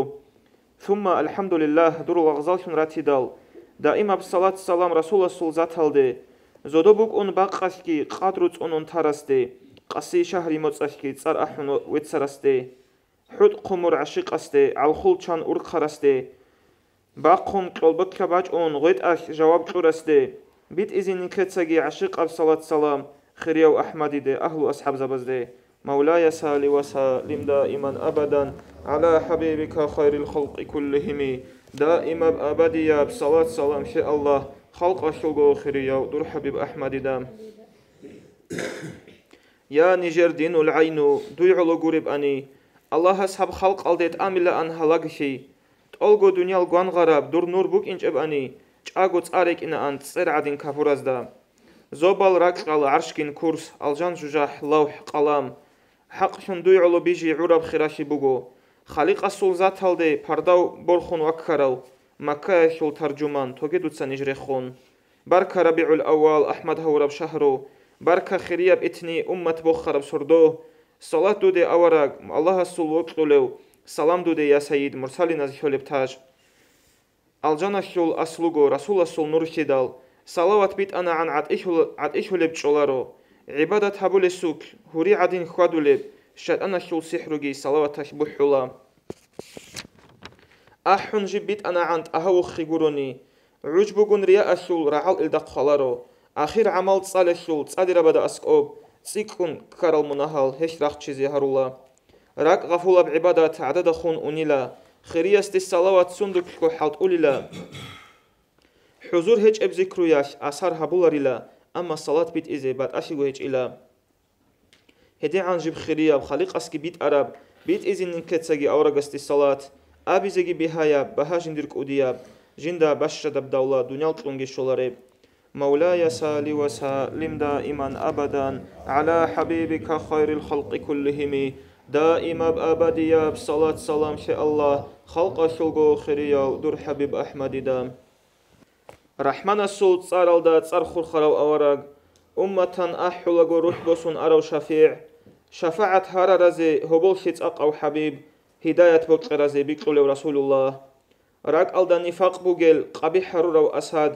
Сумма алхӀамдулиллагь, дур лагъзаллъун ратидал, даимаб салат-салам Расуласул заталде, зодо букӀун бакъалъги къадру цӀунун тарасде, къаси шагьри моцӀалъги цӀар ахӀун веццарасде. ХӀутӀ хъумур гӀашикъасде, гӀалхул чан урхъарасде, бахъун кьолбоклъа бачӀун гъветӀалъ жаваб кьурасде, битӀизе нилъецаги гӀашикъаб салат-салам хирияв АхӀмадиде, агьлу-асхӀабзабазде. Мавлая салли ва саллим даиман абадан гӀала хӀабибика хайрил халкъи куллихими. Даимаб абадияб салат-салам лъе Аллагь халкъалъулго хирияв дур ХӀабиб АхӀмадида. Я нижер динул гӀайну, дуй гӀоло гуребани, Аллагьас гьаб халкъалде тӀамилаан гьалаглъи, тӀолго дуниял гвангъараб дур нур букӀинчӀебани, чӀаго цӀар рекӀинаан цӀер гӀадин капуразда. Зобал, ракьал, гӀаршгин курс, алжан жужахӀ, лавхӀ, къалам. ХӀакълъун дуй гӀоло бижи гӀураб хиралъи буго, Халикъасул заталде пардав борхун ваккарав, Маккаялъул таржуман, тоге дуца ниж рехун. Барка РабигӀул-аввал, АхӀмад гьавураб шагьру, барка хирияб итни, уммат буххараб сордо. Салат дуде, авараг, Аллагьасул вокьулев, салам дуде, я сайид, мурсалиназ лъолеб таж. Алжаналъул аслуго Расуласул нурлъидал, салават битӀанагӀан гӀатӀилъула-, гӀатӀилъулеб чӀоларо, гӀибадат гьабулесулъ гьури гӀадин хьвадулеб, шайтӀаналъул сихӀруги салаваталъ бухӀула. АхӀун жиб битӀанагӀан тӀагьавухъе гурони, гӀуж бугун рияалъул рагӀал илда хъваларо, ахир гӀамал цӀалелъул цӀадирабада аскӀоб цӀикӀкӀун ккарал мунагьал гьелъ рахчизе гьарула. РакӀ гъафулаб гӀибадат гӀадада хун унила, хириясде салават сундулъго хӀалтӀулила. ХӀузур гьечӀеб зикруялъ асар гьабуларила, амма салат битӀизе батӀалъиго гьечӀила. ГьедигӀан жиб хирияб, Халикъасги битӀараб, битӀизе нилъецаги аварагасде салат, абизеги бигьаяб, багьа жиндир кӀудияб, жинда бащадаб давла дуниял кьунги щолареб. Мавлая салли ва саллим даиман абадан гӀала хӀабибика хайрил халкъи куллихими. Даимаб абадияб салат-салам лъе Аллагь халкъалъулго хирияв дур ХӀабиб АхӀмадида. РахӀманасул цӀаралда цӀар хурхарав авараг, умматан ахӀулаго рухӀ босун арав шафигӀ, шафагӀат гьараразе гьоболлъи цӀакъав ХӀабиб, гьидаят бокьаразе бикьулев Расулуллагь. РакӀалда нифакъ бугел къабихӀ гьарурав Асад,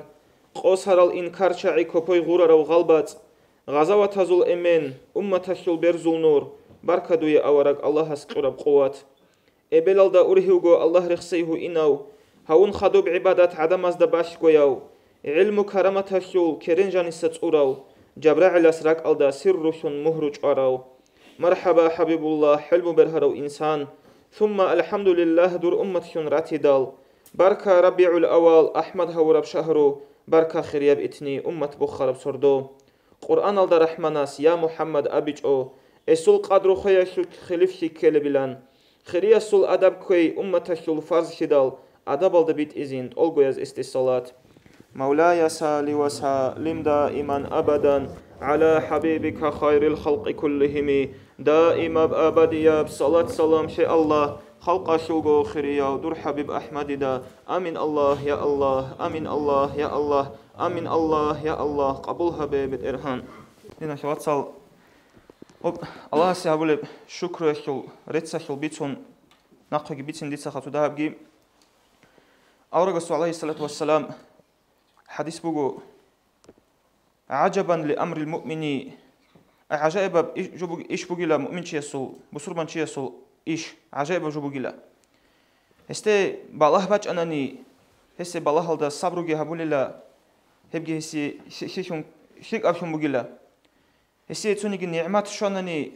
къосарал инкарчагӀи копой гъурарав гъалбацӀ, гъазаватазул эмен, умматалъул берзул нур, барка дуе, авараг, Аллагьас кьураб къуват. Эбелалда ургьивго Аллагь рехсей гьуинав, гьавун хадуб гӀибадат гӀадамазда балъгояв, гӀилму-караматалъул керен жаниса цӀурав, ЖабрагӀилас ракӀалда сиррулъун мугьру чӀварав. МархӀаба, ХӀабибуллагь, хӀелму бергьарав инсан! Сумма алхӀамдулиллагь, дур умматлъун ратидал! Барка РабигӀул-аввал, АхӀмад гьавураб шагьру! Барка хирияб итни, уммат бухараб сордо. Къуръаналда РахӀманас, я МухӀаммад, абичӀо, эсул къадру хвеялъул хилифлъи ккелебилан. Хириясул адаб кквей умматалъул фарзлъидал адабалда битӀизин тӀолгояз эсде салат. مولاي صل وسلم دائما أبدا على حبيبك خير الخلق كلهم. Даимаб абадияб салат-салам лъе, Аллагь, халкъалъулго хирияв дур ХӀабиб АхӀмадида. Амин, Аллагь, я Аллагь, амин, Аллагь, я Аллагь, амин, Аллагь, я Аллагь, къабул гьабе, БетӀергьан. Диналъул вацал, гьоб, Аллагьасе гьабулеб шукруялъул, реццалъул бицун, нахъеги бицин дица хатуда гьабги. Аварагасул, гӀалайгьиссалату вассалам, хӀадис буго: «ГӀажабан ли амрил муъмини», гӀажаибаб иш-, жо буг-, иш бугила муъминчиясул, бусурманчиясул иш, гӀажаибаб жо бугила. Гьесде балагь бачӀанани, гьесие балагьалда сабруги гьабулила, гьебги гьесие лъи-, лъикӀаблъун бугила. Гьесие цониги нигӀмат щванани,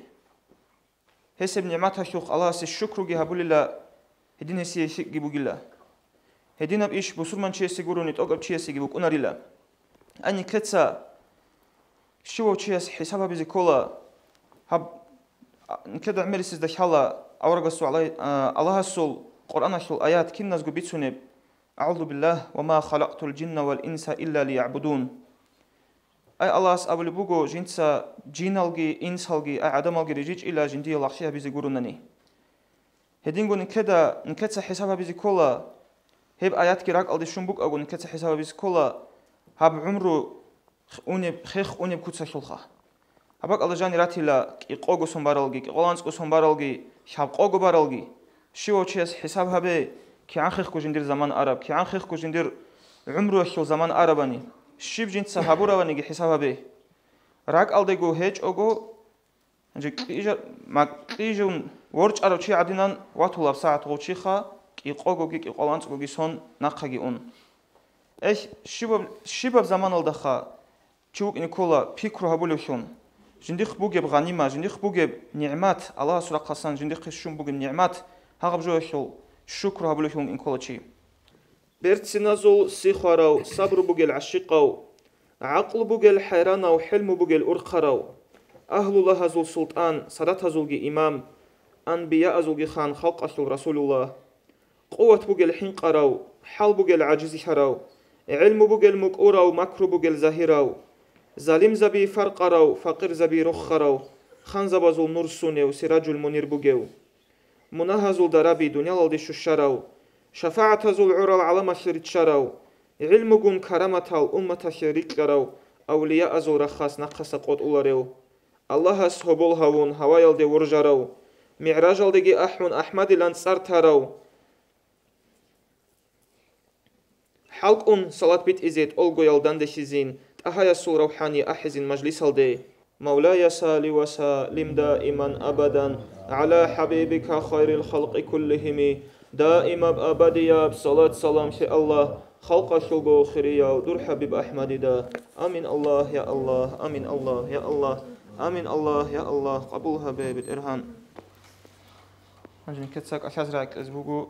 гьесеб нигӀматалъухъ Аллагьасе шукруги гьабулила, гьедин гьесие лъикӀги бугила. Гьединаб иш бусурманчиясе гурони тӀокӀаб чиясеги букӀунарила. Ай, нилъеца щивав чияс хӀисаб гьабизе ккола, гьаб, а, нилъеда гӀемерисезда лъала аварагасул гӀалай-, а, Аллагьасул Къуръаналъул аят киназго бицунеб: «АгӀузу биллагь, ва ма халакътул жинна вал инса илля лиягӀбудун». Ай, Аллагьас абулеб буго, жинца жиналги, инсалги, ай, гӀадамалги рижичӀила жиндие лагълъи гьабизе гуронани. Гьединго нилъеда, нилъеца хӀисаб гьабизе ккола, гьеб аятги ракӀалде щун букӀаго, нилъеца хӀисаб гьабизе ккола гьаб гӀумру унеб, хех унеб куцалъулха. Гьаб бакӀалда жани ратила кӀикъого сон баралги, кӀикъоялда анцӀго сон баралги, лъабкъого баралги. Щивав чияс хӀисаб гьабе, кигӀан хехго жиндир заман араб, кигӀан хехго жиндир гӀумруялъул заман арабани, щиб жинца гьабураваниги хӀисаб гьабе. РакӀалдего гьечӀого, гьанже кьижа-, ма-, кьижун ворчӀарав чи гӀадинан ватулаб сагӀат гъов чиха, кӀикъогоги кӀикъоялда анцӀгоги сон нахъаги ун. Эх, щибаб, щибаб заманалдаха чи вукӀине ккола пикру гьабулевлъун, жиндихъ бугеб гъанима, жиндихъ бугеб нигӀмат, Аллагьасул рахъалъан жиндихъе щун бугеб нигӀмат, гьагъаб жоялъул шукру гьабулевлъун вукӀине ккола чи. Берциназул сихварав, сабру бугел гӀащикъав, гӀакълу бугел хӀайранав, хӀилму бугел урхъарав, агьлулагьазул султӀан, садатазулги имам, анбияазулги хан, халкъалъул Расулуллагь. Къуват бугел хӀинкъарав, хӀал бугел гӀажизлъарав, гӀелму бугел мукӀурав, макру бугел загьирав, залимзаби фаркъарав, факъирзаби рохарав, ханзабазул нур сунев, сиражул мунир бугев, мунагьазул дараби дуниялалде щущарав, шафагӀатазул гӀурал гӀаламалъе риччарав, гӀилмугун караматал умматалъе рикьарав, авлияазул рахас нахъаса къотӀуларев, Аллагьас гьобол гьавун гьаваялде воржарав, МигӀражалдеги ахӀун АхӀмадилан цӀар тарав, хӀалкӀун салат битӀизе тӀолгоял данделъизин, ТӀагьаясул равхӀани ахӀизин мажлисалде. مولاي صل وسلم دائما أبدا على حبيبك خير الخلق كلهم. Даимаб абадияб салат-салам лъе, Аллагь, халкъалъулго хирияв дур ХӀабиб АхӀмадида. Амин, Аллагь, я Аллагь, амин, Аллагь, я Аллагь, амин, Аллагь, я Аллагь, къабул гьабе, БетӀергьан. Гьанже нилъеца кӀалъазе рагӀикьизе буго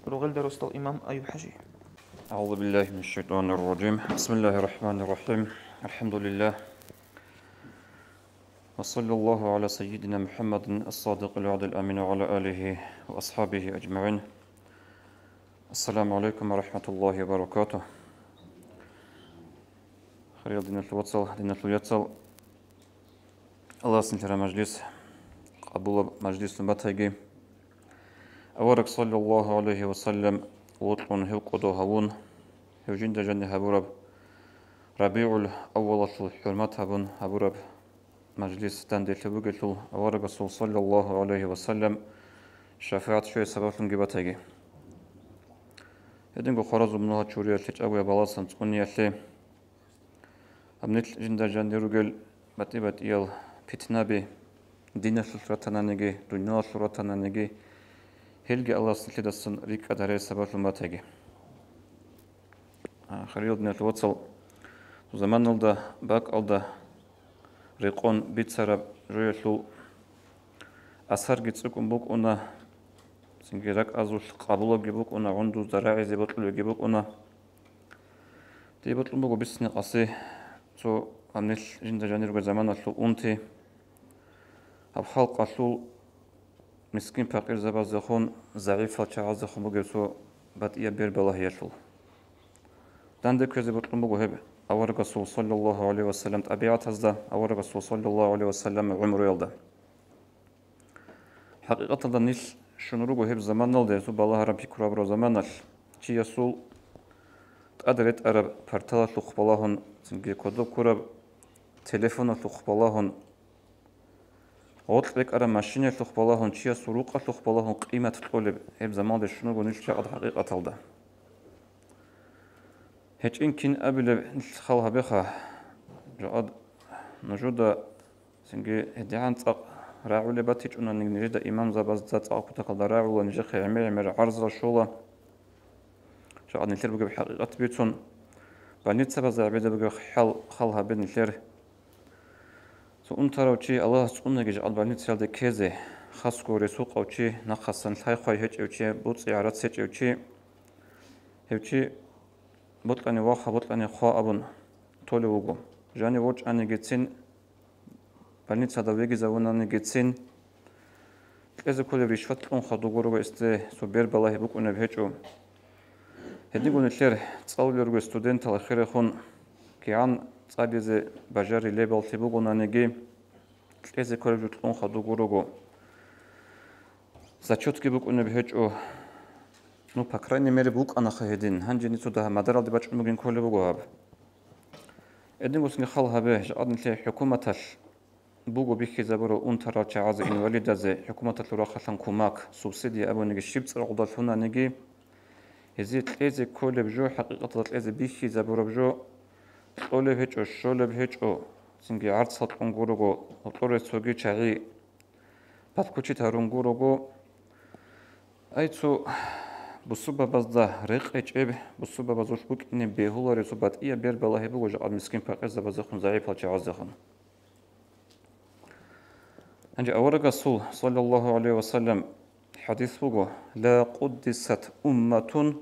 Ругъелда росдал имам Аюб-хӀажи. أعوذ بالله من الشيطان الرجيم. بسم الله الرحمن الرحيم. الحمد لله. وصلى الله على سيدنا محمد الصادق الوعد الأمين وعلى آله وأصحابه أجمعين. السلام عليكم ورحمة الله وبركاته. Хириял диналъул вацал, диналъул яцал, Аллагьас нилъер мажлис къабулаб мажлислъун батайги. Авараг, саллаллагьу гӀалайгьи ва саллам, вокьун гьев кӀодо гьавун, гьев жинда жанир гьабураб, РабигӀул аввалалъул хӀурмат гьабун гьабураб мажлис данделъи бугелъул, аварагасул, саллаллагьу гӀалайгьи ва саллам, шафагӀат щвей сабаблъунги батайги. Гьединго хваразул мунагьал чуриялъе, чӀагояб баласан цӀуниялъе, гьаб нилъ жинда жанир ругел батӀи-батӀиял питнаби, диналъулъ ратананиги, дуниялалъул ратананиги, гьелги Аллагьас нилъидасан рикӀкӀад гьарай сабаблъун батайги. А, хириял диналъул вацал, заманалда, бакӀалда рекъон бицараб жоялъул асарги цӀикӀкӀун букӀуна, цинги ракӀазулъ къабулабги букӀуна, гӀундузда рагӀизе бокьулебги букӀуна. Гьеб бокьун буго бицни къаси цо гьанил жинда жанирго заманалъул унти, гьаб халкъалъул мискин-пакъирзабаздехун, загӀипал чагӀаздехун бугеб цо батӀияб бербалагьиялъул. Данде кквезе бокьун буго гьеб аварагасул саллаллагьу гӀалайгьи вассалам тӀабигӀатазда, аварагасул саллаллагьу гӀалайгьи вассалам гӀумруялда. ХӀакъикъаталда нилъ щун руго гьеб заманалде, цо балагьараб пикру гьабураб заманалъ, чиясул тӀад ретӀараб парталалъухъ балагьун, цинги кодоб ккураб телефоналъухъ балагьун, гъоркь рекӀараб машинаялъухъ балагьун, чиясул рукъалъухъ балагьун къимат кьолеб гьеб заманалде щун руго нилъ жакъад хӀакъикъаталда. ГьечӀин кин абилеб нилъ хал гьабеха, жакъад нужуда Цинги гьедигӀан цӀакъ рагӀулеб батичӀунани нижеда имамзабазда цӀакъ кутакалда рагӀула, нижехъе гӀемер-гӀемер гӀарзал щола. Жакъа нилъер бугеб хӀакъикъат бицун, больницабазда гӀебеда бугеб хӀал, хал гьабе нилъер. Цо унтарав чи Аллагьас цӀунаги жакъа больницаялде ккезе, хасго ресукъав чи, нахъасан лъай-хъвай гьечӀев чи, буцӀи гӀарац гьечӀев чи, гьев чи бокьани ваха, бокьани хъва абун толев вуго. Жанив ворчӀанигицин, больницада вегизавунанигицин, кьезе кколеб ришват кьун хадуго руго, эсде цо бербалагьи букӀунеб гьечӀо. Гьединго нилъер цӀалулел ругел студентал эхирехун кигӀан цӀализе бажарилебаллъи бугонаниги, кьезе кколеб жо кьун хадуго руго. Зачетги букӀунеб гьечӀо. Ну, по крайней мере, букӀанаха гьедин. Гьанже ницо дагьа мадаралде бачӀун бугин кколеб буго гьаб. Гьедин гусни хал гьабе, жакъад нилъее хӀукуматалъ буго бихьизабураб унтарал чагӀазе, инвалидазе хӀукуматалъул рахъалъан кумак, субсидия абуниги, щиб цӀакъ гъудалъунаниги, гьезие кьезе кколеб жо, хӀакъикъаталда кьезе бихьизабураб жо кьолеб гьечӀо, щолеб гьечӀо, цинги гӀарцал кьун гурого, гьоркьоре цоги чагӀи подключить гьарун гурого. Ай, цо бусурбабазда рекъечӀеб, бусурбабазулъ букӀине бегьулареб цо батӀияб бербалагьи буго жакъа мискин-пакъирзабаздехун, загӀипал чагӀаздехун. Гьанже аварагасул, саллаллагьу гӀалайгьи ва саллам, хӀадис буго: «Ла къуддисат умматун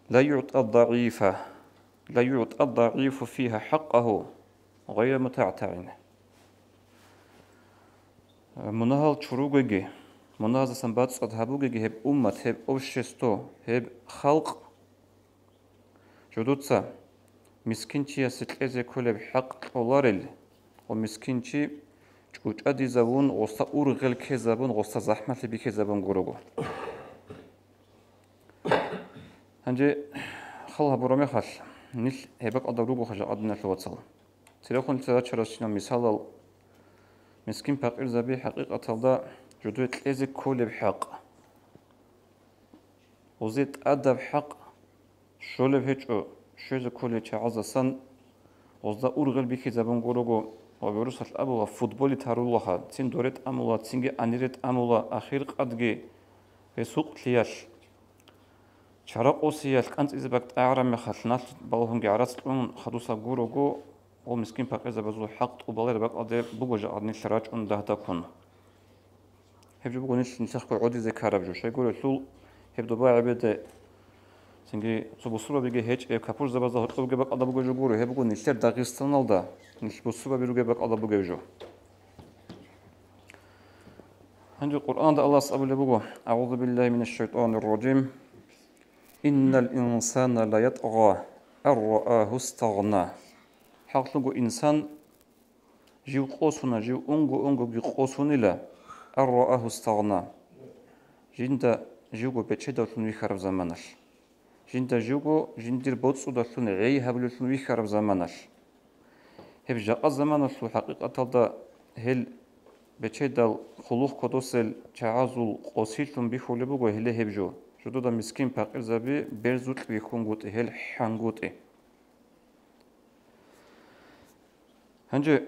ла югӀтӀа дагӀифа, ла югӀтӀа дагӀифу фигьа хӀакъагьу гъайра мутагӀтагӀин». Мунагьал чуругеги, мунагьаздасан бацӀцӀад гьабугеги гьеб уммат, гьеб общество, гьеб халкъ, жодуца мискинчиясе кьезе кколеб хӀакъ кьоларел ва мискинчи чӀучӀадизавун, гъосда ургъел ккезабун, гъосда захӀмалъи бихьизабун гурого. Гьанже хал гьабураб мехалъ, нилъ гьеб бакӀалда ругоха, жакъа диналъул вацал. Церехун нилъеда рачарасщинал мисалал, мискин-пакъирзаби хӀакъикъаталда жодое кьезе кколеб хӀакъ, гъозе тӀадаб хӀакъ щолеб гьечӀо, щвезе кколел чагӀаздасан гъозда ургъел бихьизабун гурого ва гӀурусалъ абула, футболе тарулаха, цин доре тӀамула, цинги анире тӀамула, ахир къадги гьес гьукълъиялъ, чара къосиялъ кӀанцӀизе бакӀтӀагӀараб мехалъ, налъ балагьунги гӀарац кьун хадуса гурого, гъо мискин-пакъирзабазул хӀакъ тӀубалареб бакӀалде буго жакъа нилъ рачӀун дагьдаккун. Гьеб жо буго нилъ нилъехъго гӀодизе ккараб жо. Щайгурелъул, гьеб доба гӀебеде цинги цо бусурбабиги гьечӀеб, капурзабазда гьоркьобги бакӀалда бугеб жо гуро, гьеб буго нилъер Дагъистаналда, нилъ бусурбаби ругеб бакӀалда бугеб жо. Гьанже Къуръанда Аллагьас абулеб буго: «АгӀузу биллагьи минаш шайтӀанир ражим. Иннал инсана ла ятгъа ан раагьу стагъна». ХӀакълъунго инсан жив къосуна, жив унго-унгоги къосунила, ан раагьу стагъна, жинда живго бечедавлъун вихьараб заманалъ. Жинда живго жиндир боцӀудалъун гӀей гьабулеллъун вихьараб заманалъ. Гьеб жакъа заманалъул хӀакъикъаталда гьел бечедал хъулухъ кодосел чагӀазул къосилъун бихьулеб буго гьеле гьеб жо. Жодода мискин-пакъирзаби берзукь вихьунгутӀи, гьел хӀангутӀи. Гьанже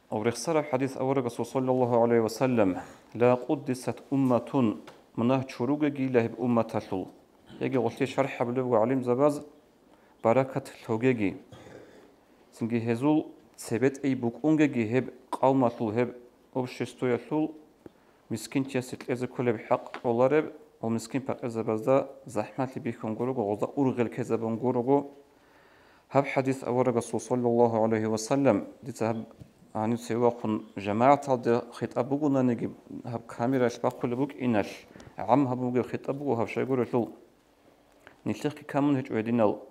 гьав рехсараб хӀадис аварагасул, саллаллагьу гӀалайгьи ва саллам: «Ла къуддисат умматун», мунагь чуругегийила гьеб умматалъул. Яги гъолъие шархӀ гьабулеб буго гӀалимзабаз: «Баракат лъогеги». Цинги гьезул цебетӀей букӀунгеги гьеб къавмалъул, гьеб обществоялъул мискинчиясе кьезе кколеб хӀакъ кьолареб, ва мискин-пакъирзабазда захӀмалъи бихьун гурого, гъозда ургъел ккезабун гурого. Гьаб хӀадис аварагасул, саллаллагьу гӀалайгьи ва саллам, дица гьаб гьанив цеве вахъун жамагӀаталде хитӀаб бугонаниги, гьаб камералъ бахъулеб букӀиналъ, гӀам гьабун бугеб хитӀаб буго гьаб, щайгурелъул нилъехъги камун гьечӀо гьединал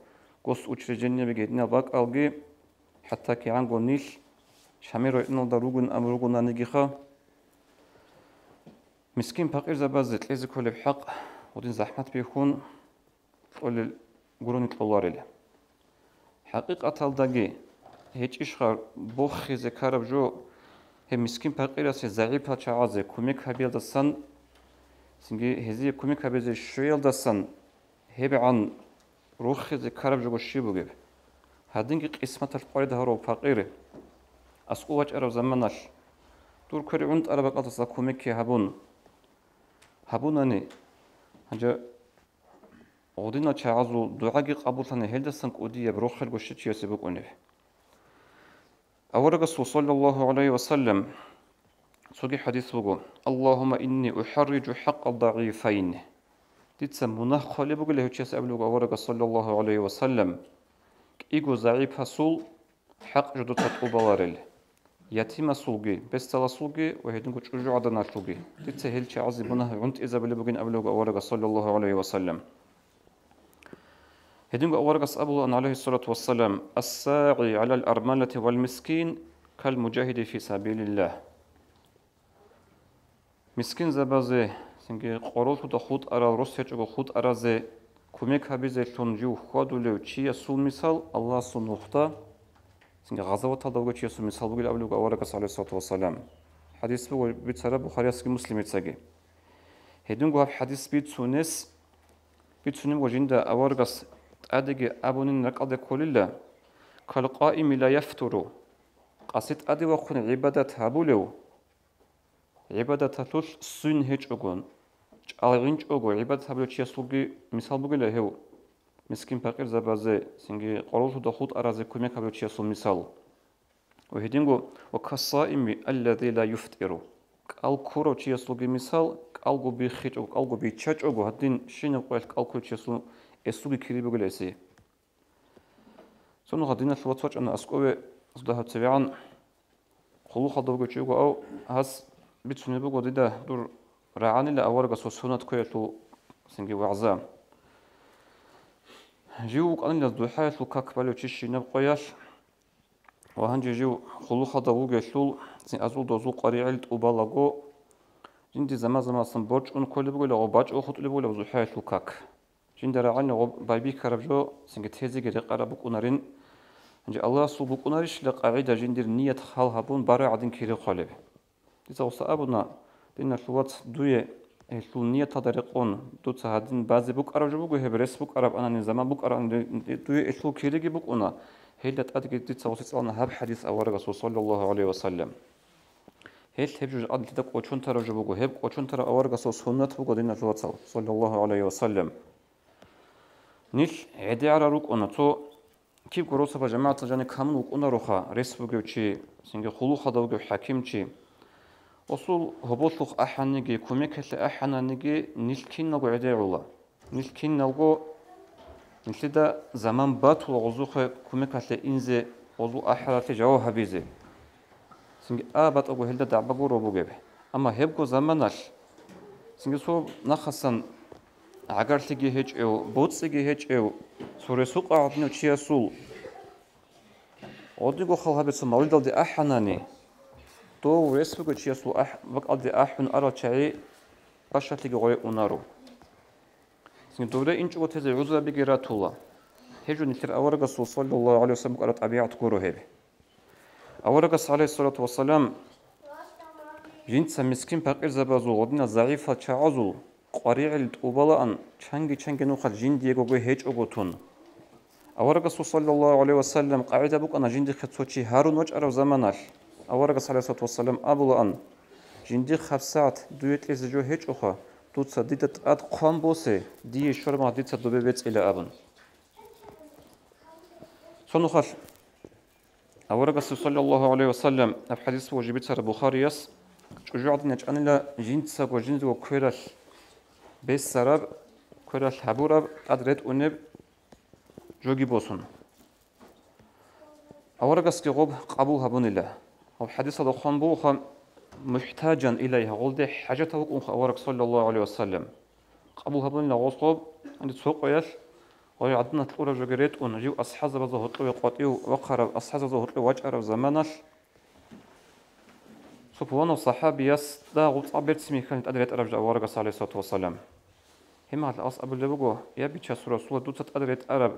госучреждениябиги, гьединал бакӀалги, хӀатта кигӀанго нилъ Шамил районалда ругин абун ругонанигиха. Мискин-пакъирзабазе кьезе кколеб хӀакъ гъудин захӀмат бихьун кьолел гурони кьоларел. ХӀакъикъаталдаги гьечӀищха бохизе ккараб жо гьеб мискин-пакъирасе, загӀипал чагӀазе кумек гьабиялдасан, цинги гьезие кумек гьабизе щвеялдасан гьебгӀан рохизе ккараб жого щиб бугеб? Гьадинги къисматалъ къварид гьарав пакъир, аскӀов вачӀараб заманалъ дур квер гӀунтӀараб бакӀалдаса кумекги гьабун, гьабунани, гьанже гъудинал чагӀазул дугӀаги къабуллъани, гьелдасан кӀудияб рохелго щив чиясе букӀунеб. Аварагасул, саллаллагьу гӀалайгьи ва саллам, цоги хӀадис буго: «Аллагьумма инни ухӀарриджу хӀакъал дагӀифайн». Дица мунагь хъвалеб бугила гьев чияс абулеб буго аварагас, саллаллагьу гӀалайгьи ва саллам, кӀиго загӀипасул хӀакъ жо дуца тӀубаларел, ятимасулги, бесдаласулги ва гьединго чӀужугӀаданалъулги. Дица гьел чагӀазе мунагь гӀунтӀизабулеб бугин абулеб буго аварагас, саллаллагьу гӀалайгьи ва саллам. Гьединго аварагас абулаан, гӀалайгьиссалату вассалам: «Ас-сагӀи гӀалал армалати вал мискин кал мужагьиди фи сабилиллагь». Мискинзабазе, цинги къороллъуда хутӀарал, рос гьечӀого хутӀаразе кумек гьабизелъун жив хьвадулев чиясул мисал Аллагьасул нухда, цинги гъазаваталда вугев чиясул мисал бугил абулеб буго аварагас, гӀалайгьиссалату вассалам. ХӀадис буго бицараб Бухариясги Муслимицаги. Гьединго гьаб хӀадис бицунес, бицунеб буго жинда аварагас тӀадеги абунин ракӀалде кколила: «Кал къаими ла яфтуру», къаси тӀаде вахъун гӀибадат гьабулев, гӀибадаталъулъ ссвин гьечӀого, чӀалгӀинчӀого гӀибадат гьабулев чиясулги мисал бугила гьев, мискин-пакъирзабазе, цинги къороллъуда хутӀаразе кумек гьабулев чиясул мисал. Ва гьединго: «Ва кассаими аллази ла юфтиру». КӀал ккурав чиясулги мисал, кӀалго биххичӀого, кӀалго биччачӀого, гьадин щинаб къоялъ кӀал ккурав чиясул эсулги кири бугила эсие. Цо нуха диналъул вац вачӀана аскӀове, цо дагьаб цевегӀан хъулухъалда вугев чи вуго, ав гьас бицунеб буго дида дур рагӀанила аварагасул суннат кквеялъул цинги вагӀза. Жив вукӀанила духӀаялъул как балев чи щинаб къоялъ, ва гьанже жив хъулухъалда вугелъул, цин азул-дозул къваригӀел тӀубалаго, жинди заман-заманалъун борчӀун кколеб бугила ва бачӀого хутӀулеб бугила духӀаялъул как. Жинда рагӀана гъоб байбихьараб жо цинги тезеги рекъараб букӀунарин. Гьанже Аллагьасул букӀунарищила къагӀида жиндир ният хал гьабун бара гӀадин кири хъвалеб? Дица гъоса абуна: «Диналъул вац, дуе гьелъул нияталда рекъон, дуца гьадин базе букӀараб жо буго гьеб, рес букӀараб анани, заман букӀараб анани, дуе гьелъул кириги букӀуна». Гьелда тӀадги дица гъосе цӀалана гьаб хӀадис аварагасул, саллаллагьу гӀалайгьи ва саллам. Гьелъ гьеб жо гьадинлъидал кӀочон тараб жо буго, гьеб кӀочон тараб аварагасул суннат буго, диналъул вацал, саллаллагьу гӀалайгьи ва саллам. Нилъ гӀедегӀарал рукӀуна, цо кибго росаба жамагӀаталда жаниб камун вукӀунароха, рес бугев чи, цинги хъулухъалда вугев хӀакимчи. Гъосул гьоболлъухъ ахӀаниги, кумекалъе ахӀананиги, нилъ киналго гӀедегӀула. Нилъ киналго, нилъеда заман батула гъозухъе кумекалъе инзе, гъозул ахӀаралъе жаваб гьабизе. Цинги а батӀаго гьелда дагӀба гуро бугеб. Амма гьебго заманалъ, цинги цо нахъасан гӀагарлъиги гьечӀев, боцӀиги гьечӀев, цо ресукъа гьадинав чиясул гъодиго хал гьабе цо мавлидалде ахӀанани, дов рес бугев чиясул ахӀ-, бакӀалде ахӀун арал чагӀи бащалъиги гъоре унаро. Цинги дов рес инчӀого тезе гӀузрабиги ратула. Гьеб жо нилъер аварагасул, саллаллагьу гӀалайгьи ва саллам, букӀараб тӀабигӀат гуро гьеб. Аварагас, гӀалайгьиссалату вассалам, жинца мискин-пакъирзабазул, гъодинал загӀипал чагӀазул къваригӀел тӀубалаан чанги-чанги нухалъ жиндиего гьечӀого тун. Аварагасул, саллаллагьу гӀалайгьи ва саллам, къагӀида букӀана жиндихъе цо чи гьарун вачӀараб заманалъ. Аварагас, гӀалайгьиссалату вассалам, абулаан: «Жиндихъ гьабсагӀат дуе кьезе жо гьечӀоха, дуца дида тӀад хъван босе, дие щвараб мехалъ дица добе бецӀила», – абун. Цо нухалъ Аварагасул, саллаллагьу гӀалайгьи ва саллам, гьаб хӀадис буго жиб бицараб Бухарияс: «ЧӀужугӀадан ячӀанила жинцаго жиндирго квералъ бесараб, квералъ гьабураб, тӀад ретӀунеб жоги босун. Аварагасги гъоб къабул гьабунила. Гьаб хӀадисалда хъван бугоха, мухӀтаджан илайгьа, гъолде хӀажатав вукӀунха авараг, саллаллагьу гӀалайгьи ва саллам. Къабул гьабунила гъос гъоб, гьанже цо къоялъ, гъой гӀадамал кьураб жоги ретӀун, жив асхӀабзабазда гьоркьове къватӀив вахъарав, асхӀабзабазда гьоркьов вачӀараб заманалъ, цо пуланав сахӀабиясда гъоб цӀакъ берцин бихьана тӀад ретӀараб жо аварагас, гӀалайгьиссалату вассалам. Гьеб мехалъ гьас абулеб буго: «Я, Бичасул Расул, дуца тӀад ретӀараб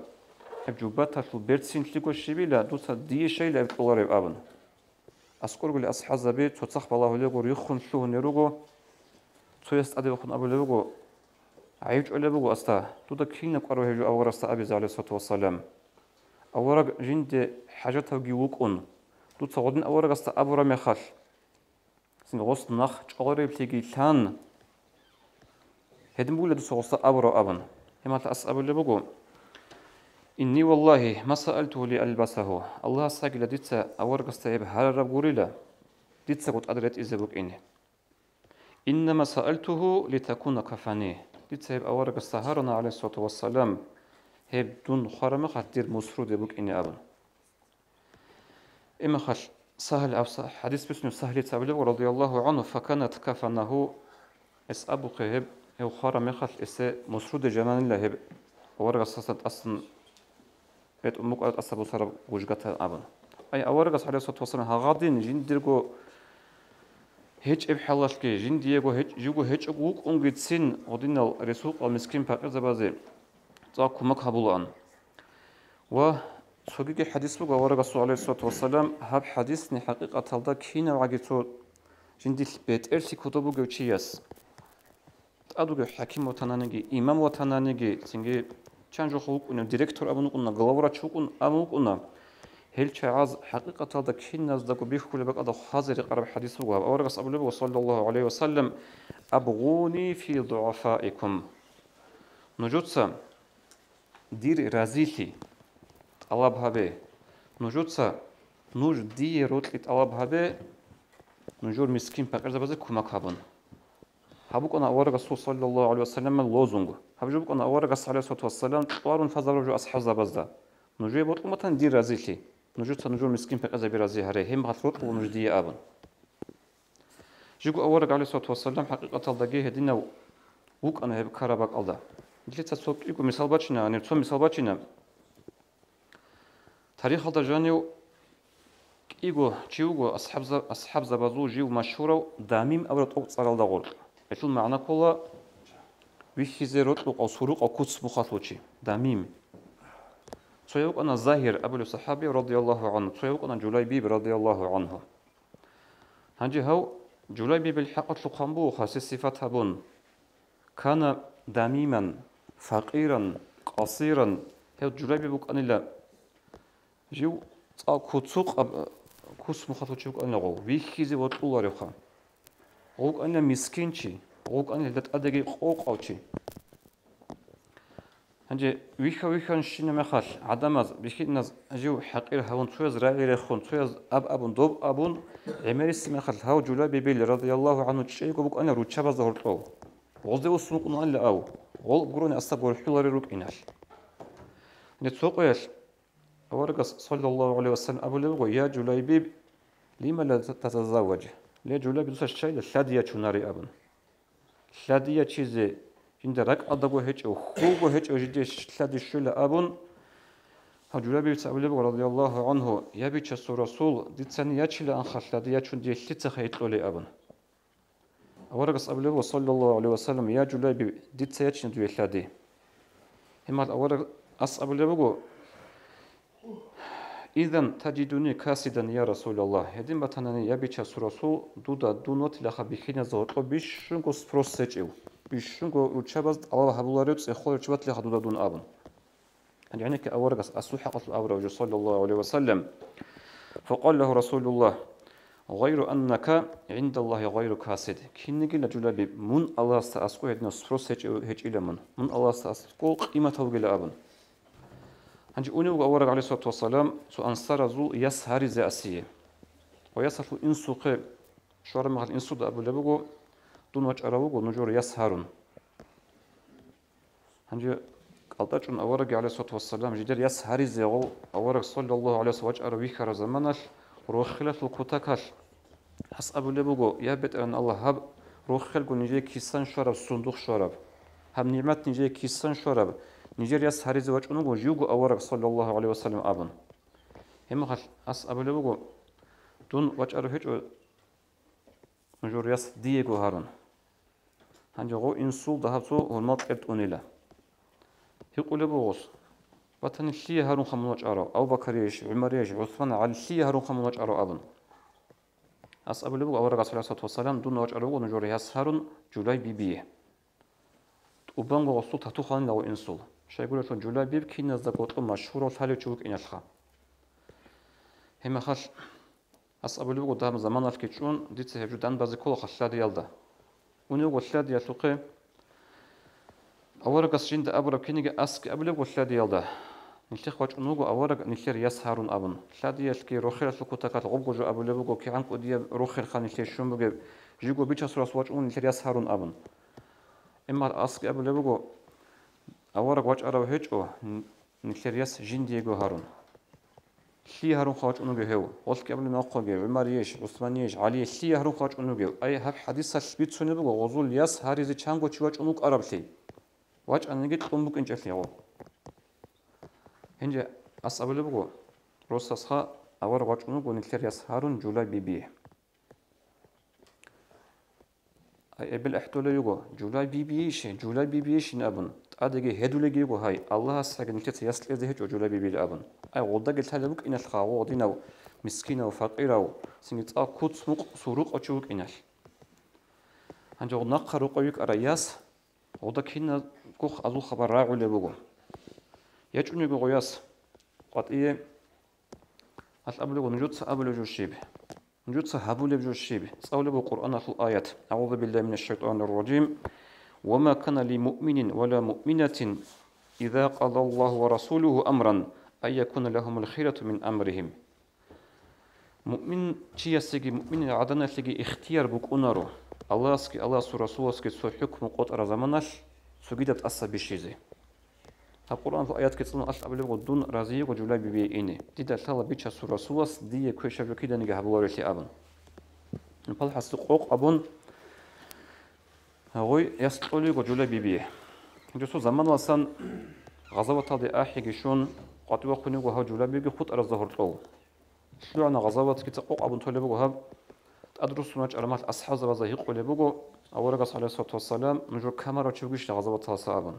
гьеб жубаталъул берцинлъиго щибила, дуца дие щайила гьеб кьолареб?» – абун. АскӀоргули асхӀабзаби цоцах балагьулего риххун лъугьунел руго. Цояс тӀаде вахун абулеб буго: «ГӀайиб чӀолеб буго, аста, дуда кинаб кӀвар гьев жо аварагасда абизе, гӀалайгьиссалату вассалам? Авараг жинде хӀажатавги вукӀун, дуца гъодин аварагасда абураб мехалъ, цинги гъос нах чӀвалареблъиги лъан, гьедин бугила дуца гъосда абураб», – абун. Гьеб мехалъ ас абулеб буго: «Инни валлагьи ма саалтугьу ли альбасагьу». Аллагьасдагила дица аварагасда гьеб гьарараб гурила, дицаго тӀад ретӀизе букӀине. «Иннама саалтугьу литакуна кафани». Дица гьеб аварагасда гьарана, гӀалайгьиссалату вассалам, гьеб дун хвараб мехалъ дир мусруде букӀине абун. Гьеб мехалъ Сагьл аб-, хӀадис бицунев Сагьлица абулеб, радияллагьу гӀангьу: «Факанат кафанагьу», эс абухъе гьеб, гьев хвараб мехалъ эсе мусруде жананила гьеб аварагасдасан тӀасан ретӀун букӀараб тӀаса босараб гужгатан абун. Ай, аварагас, гӀалайгьиссалату вассалам, гьагъадин жиндирго гьечӀеб хӀалалъги, жиндиего гьеч-, живго гьечӀого вукӀунгицин гъодинал ресуркъал мискин-пакъирзабазе цӀакъ кумек гьабулаан. Ва цогиги хӀадис буго аварагасул, гӀалайгьиссалату вассалам, гьаб хӀадисни хӀакъикъаталда кинавгӀаги цо жиндилъ бетӀерлъи кодоб бугев чияс, тӀад вугев хӀаким ватананиги, имам ватананиги, цинги чан жо вукӀунев, директор абун вукӀуна, главврач вукӀун абун вукӀуна, гьел чагӀаз хӀакъикъаталда киназдаго бихьулеб бакӀалда хвазе рекъараб хӀадис буго. Гьаб аварагас абулеб буго, саллаллагьу гӀалайгьи ва саллам: «Абгъуни фи дугӀафаикум». Нужеца дир разилъи тӀалаб гьабе. Нужеца, нуж дие рокьи тӀалаб гьабе, нужер мискин-пакъирзабазе кумек гьабун. Гьаб букӀана аварагасул, саллаллагьу гӀалайгьи ва саллам, лозунг. Гьаб жо букӀана аварагас, гӀалайгьиссалату вассалам, кьварун лъазабураб жо асхӀабзабазда: «Нужее бокьун батани дир разилъи, нужеца нужер мискин-пакъирзаби рази гьаре, гьеб мехалъ рокьула нуж дие», – абун. Живго авараг, гӀалайгьиссалату вассалам, хӀакъикъаталдаги гьединав вукӀана гьеб ккараб бакӀалда. Нилъеца цо кӀиго мисал бачина, гьаниб цо мисал бачина. Тарихалда жанив кӀиго чи вуго асхӀабза-, асхӀабзабазул жив машгьурав Дамим абураб тӀокӀцӀаралда гъоркь. Гьелъул магӀна ккола вихьизе рокьукъав, сурукъав куц мухалъ вучи. Дамим. Цояв вукӀана Загьир абулев сахӀаби, радияллагьу гӀангьу, цояв вукӀана Жулайбиб, радияллагьу гӀангьу. Гьанже гьав Жулайбибил хӀакъалъулъ хъван буго хасис сифат гьабун: «Кана дамиман, факъиран, къасиран». Гьев Жулайбиб вукӀанила жив цӀакъ куцукъаб, кус мухалъ вучи вукӀанила гъов, вихьизе вокьуларевха. Гъов вукӀанила мискинчи, гъов вукӀанила гьелда тӀадеги къокъав чи. Гьанже вихьа-вихьанщина мехалъ, гӀадамаз, бихьиназ жив хӀакъир гьавун, цояз рагӀи рехун, цояз аб абун, доб абун, гӀемерисеб мехалъ гьав Жулайбибил, радияллагьу гӀангьу, чӀейго букӀана руччабазда гьоркьов. Гъозде ус мукӀунаанила ав, гъол гурони асда гурхӀуларел рукӀиналъ. Гьанже цо къоялъ аварагас, саллаллагьу гӀалайгьи ва саллам, абулеб буго: «Я Жулайбиб, лима ла татазавваж?» Ле, Жулайбиб, дуца щайила лъади ячунари абун. Лъади ячизе жинда ракӀалдаго гьечӀев, хьулго гьечӀев жиде лъади щвела абун, гьав Жулайбибица абулеб буго, радияллагьу гӀангьу: «Я Бичасул Расул, дицани ячилаанха лъади ячун дие лъицаха гьикьулей?» абун. Аварагас абулеб буго, саллаллагьу гӀалайгьи ва саллам: «Я Жулайбиб, дица ячина дуе лъади». Гьеб мехалъ аварагас абулеб буго: «Изан тажидуни касидан, я Расулаллагь». Гьедин батанани, я Бичасул Расул, дуда дун ватилаха бихьиназда гьоркьоб бищунго спрос гьечӀев, бищунго руччабаз тӀалаб гьабуларев цӀехолев чи батилаха дуда дун абун. Гьанже гьенекке аварагас асул хӀакъалъулъ абураб жо, саллаллагьу гӀалайгьи ва саллам. Факъала лагьу Расулуллагь: «Гъайру аннака гӀиндаллагьи гъайру касид». Кинигила, Жулайбиб, мун Аллагьасда аскӀов гьединав спрос гьечӀев-, гьечӀила мун. Мун Аллагьасда аскӀов къиматав вугила абун. Гьанже унев вуго авараг, гӀалайгьиссалату вассалам, цо ансаразул яс гьаризе асие. Ва ясалъул инсухъе щвараб мехалъ инсуда абулеб буго: «Дун вачӀарав вуго нужер яс гьарун». Гьанже кӀалтӀа чӀун аварагги, гӀалайгьиссалату вассалам, жидер яс гьаризе гъов авараг, саллаллагьу гӀалайгьи ва саллам, вачӀарав вихьараб заманалъ, рохелалъул кутакалъ, ас абулеб буго: «Я БетӀергьан Аллагь, гьаб рохелго нижее кисан щвараб сундухъ щвараб, гьаб нигӀмат нижее кисан щвараб, нижер яс гьаризе вачӀун вуго живго авараг, саллаллагьу гӀалайгьи ва саллам», абун. Гьебмехалъ ас абулеб буго: «Дун вачӀарав гьечӀо нужер яс диего гьарун. Гьанже гъов инсул дагьаб цо гьурмал кьер тӀунила». Гьикъулеб буго гъос: «Батани, лъие гьарунха мун вачӀарав? Абу-Бакарищ, ГӀумарищ, ГӀусман, ГӀали, лъие гьарунха мун вачӀарав?» абун. Ас абулеб буго аварагас, гӀалайгьиссалату вассалам: «Дун вачӀарав вуго нужер яс гьарун Жулайбибие». ТӀубанго гъосул тату хванила гъов инсул. Щайгурелъул Жулайбиб киназда гъоркьо машгьурав лъалев чи вукӀиналъха. Гьебмехалъ ас абулеб буго, дагьаб заманалъги чӀун, дица гьеб жо данбазе кколаха лъадиялда. Унев вуго лъадиялъухъе, аварагас жинда абураб киниги асги абулеб буго лъадиялда. Нилъехъ вачӀун вуго авараг нилъер яс гьарун абун. Лъадиялъги рохелалъул кутакалъ гъобго жо абулеб буго, кигӀан кӀудияб рохелха нилъее щун бугеб, живго Бичасул Расул вачӀун вуго нилъер яс гьарун абун. Амма асги абулеб буго, авараг вачӀарав гьечӀо, н-, нилъер яс жиндиего гьарун. Лъие гьарунха вачӀун вугев гьев? Гъолъ кӀиабилеб нахъваги, ГӀумарийищ, ГӀусманийищ, ГӀалийищ, лъие гьарунха вачӀун вугев? Ай, гьаб хӀадисалъ бицунеб буго гъозул яс гьаризе чанго чи вачӀун вукӀараблъи. ВачӀаниги кьун букӀинчӀелъи гъо. Гьенже ас абулеб буго, росасха авараг вачӀун вуго нилъер яс гьарун Жулайбибие. Ай, эбел ахӀдолей йиго, Жулайбибийищи, Жулайбибийищин абун, тӀадеги гьедулеги йиго гьай, Аллагьасхъаги нилъеца яс кьезе гьечӀо Жулайбибил абун. Ай, гъолдаги лъалеб букӀиналъха гъо динав, мискинав, факъирав, цинги цӀакъ куц-мукъ сурукъав чи вукӀиналъ. Гьанже гъо нахъа рокъов йикӀарай яс, гъода кинабго азул хабар рагӀулеб буго. ЯчӀунего гъо яс къватӀие, гьалъ абулего, нужеца абулеб жо щиб? Нужеца гьабулеб жо щиб? ЦӀалулеб буго Къуръаналъул аят: «أعوذ بالله من الشيطان الرجيم. وما كان لمؤمن ولا مؤمنة إذا قضى الله ورسوله أمرا أن يكون لهم الخيرة من أمرهم». Муъмин чиясеги, муъминил гӀаданалъеги ихтияр букӀунаро Аллагьасги Аллагьасул Расуласги цо хӀукму къотӀараб заманалъ цогидаб тӀаса бищизе. Гьаб Къуръаналъул аятги цӀалун алъ абулеб буго, дун разиего Жулайбибие ине. Дида лъала Бичасул Расулас дие квешаб жо киданиги гьабуларелъи абун. Палхасда къокъ абун, гъой яс кьолего Жулайбибие. Жосул заманаласан гъазаваталде ахӀиги щун, къватӀивахъунего гьав Жулайбибги хутӀаразда гьоркьов. ЛъугӀана гъазаватги цӀакъ къокъ абун толеб буго гьаб. ТӀадрусун вачӀараб мал асхӀабзабазда гьикъулеб буго, аварагас, гӀалайгьиссалату вассалам, нужер камарав чи вугищ гъазаваталаса абун.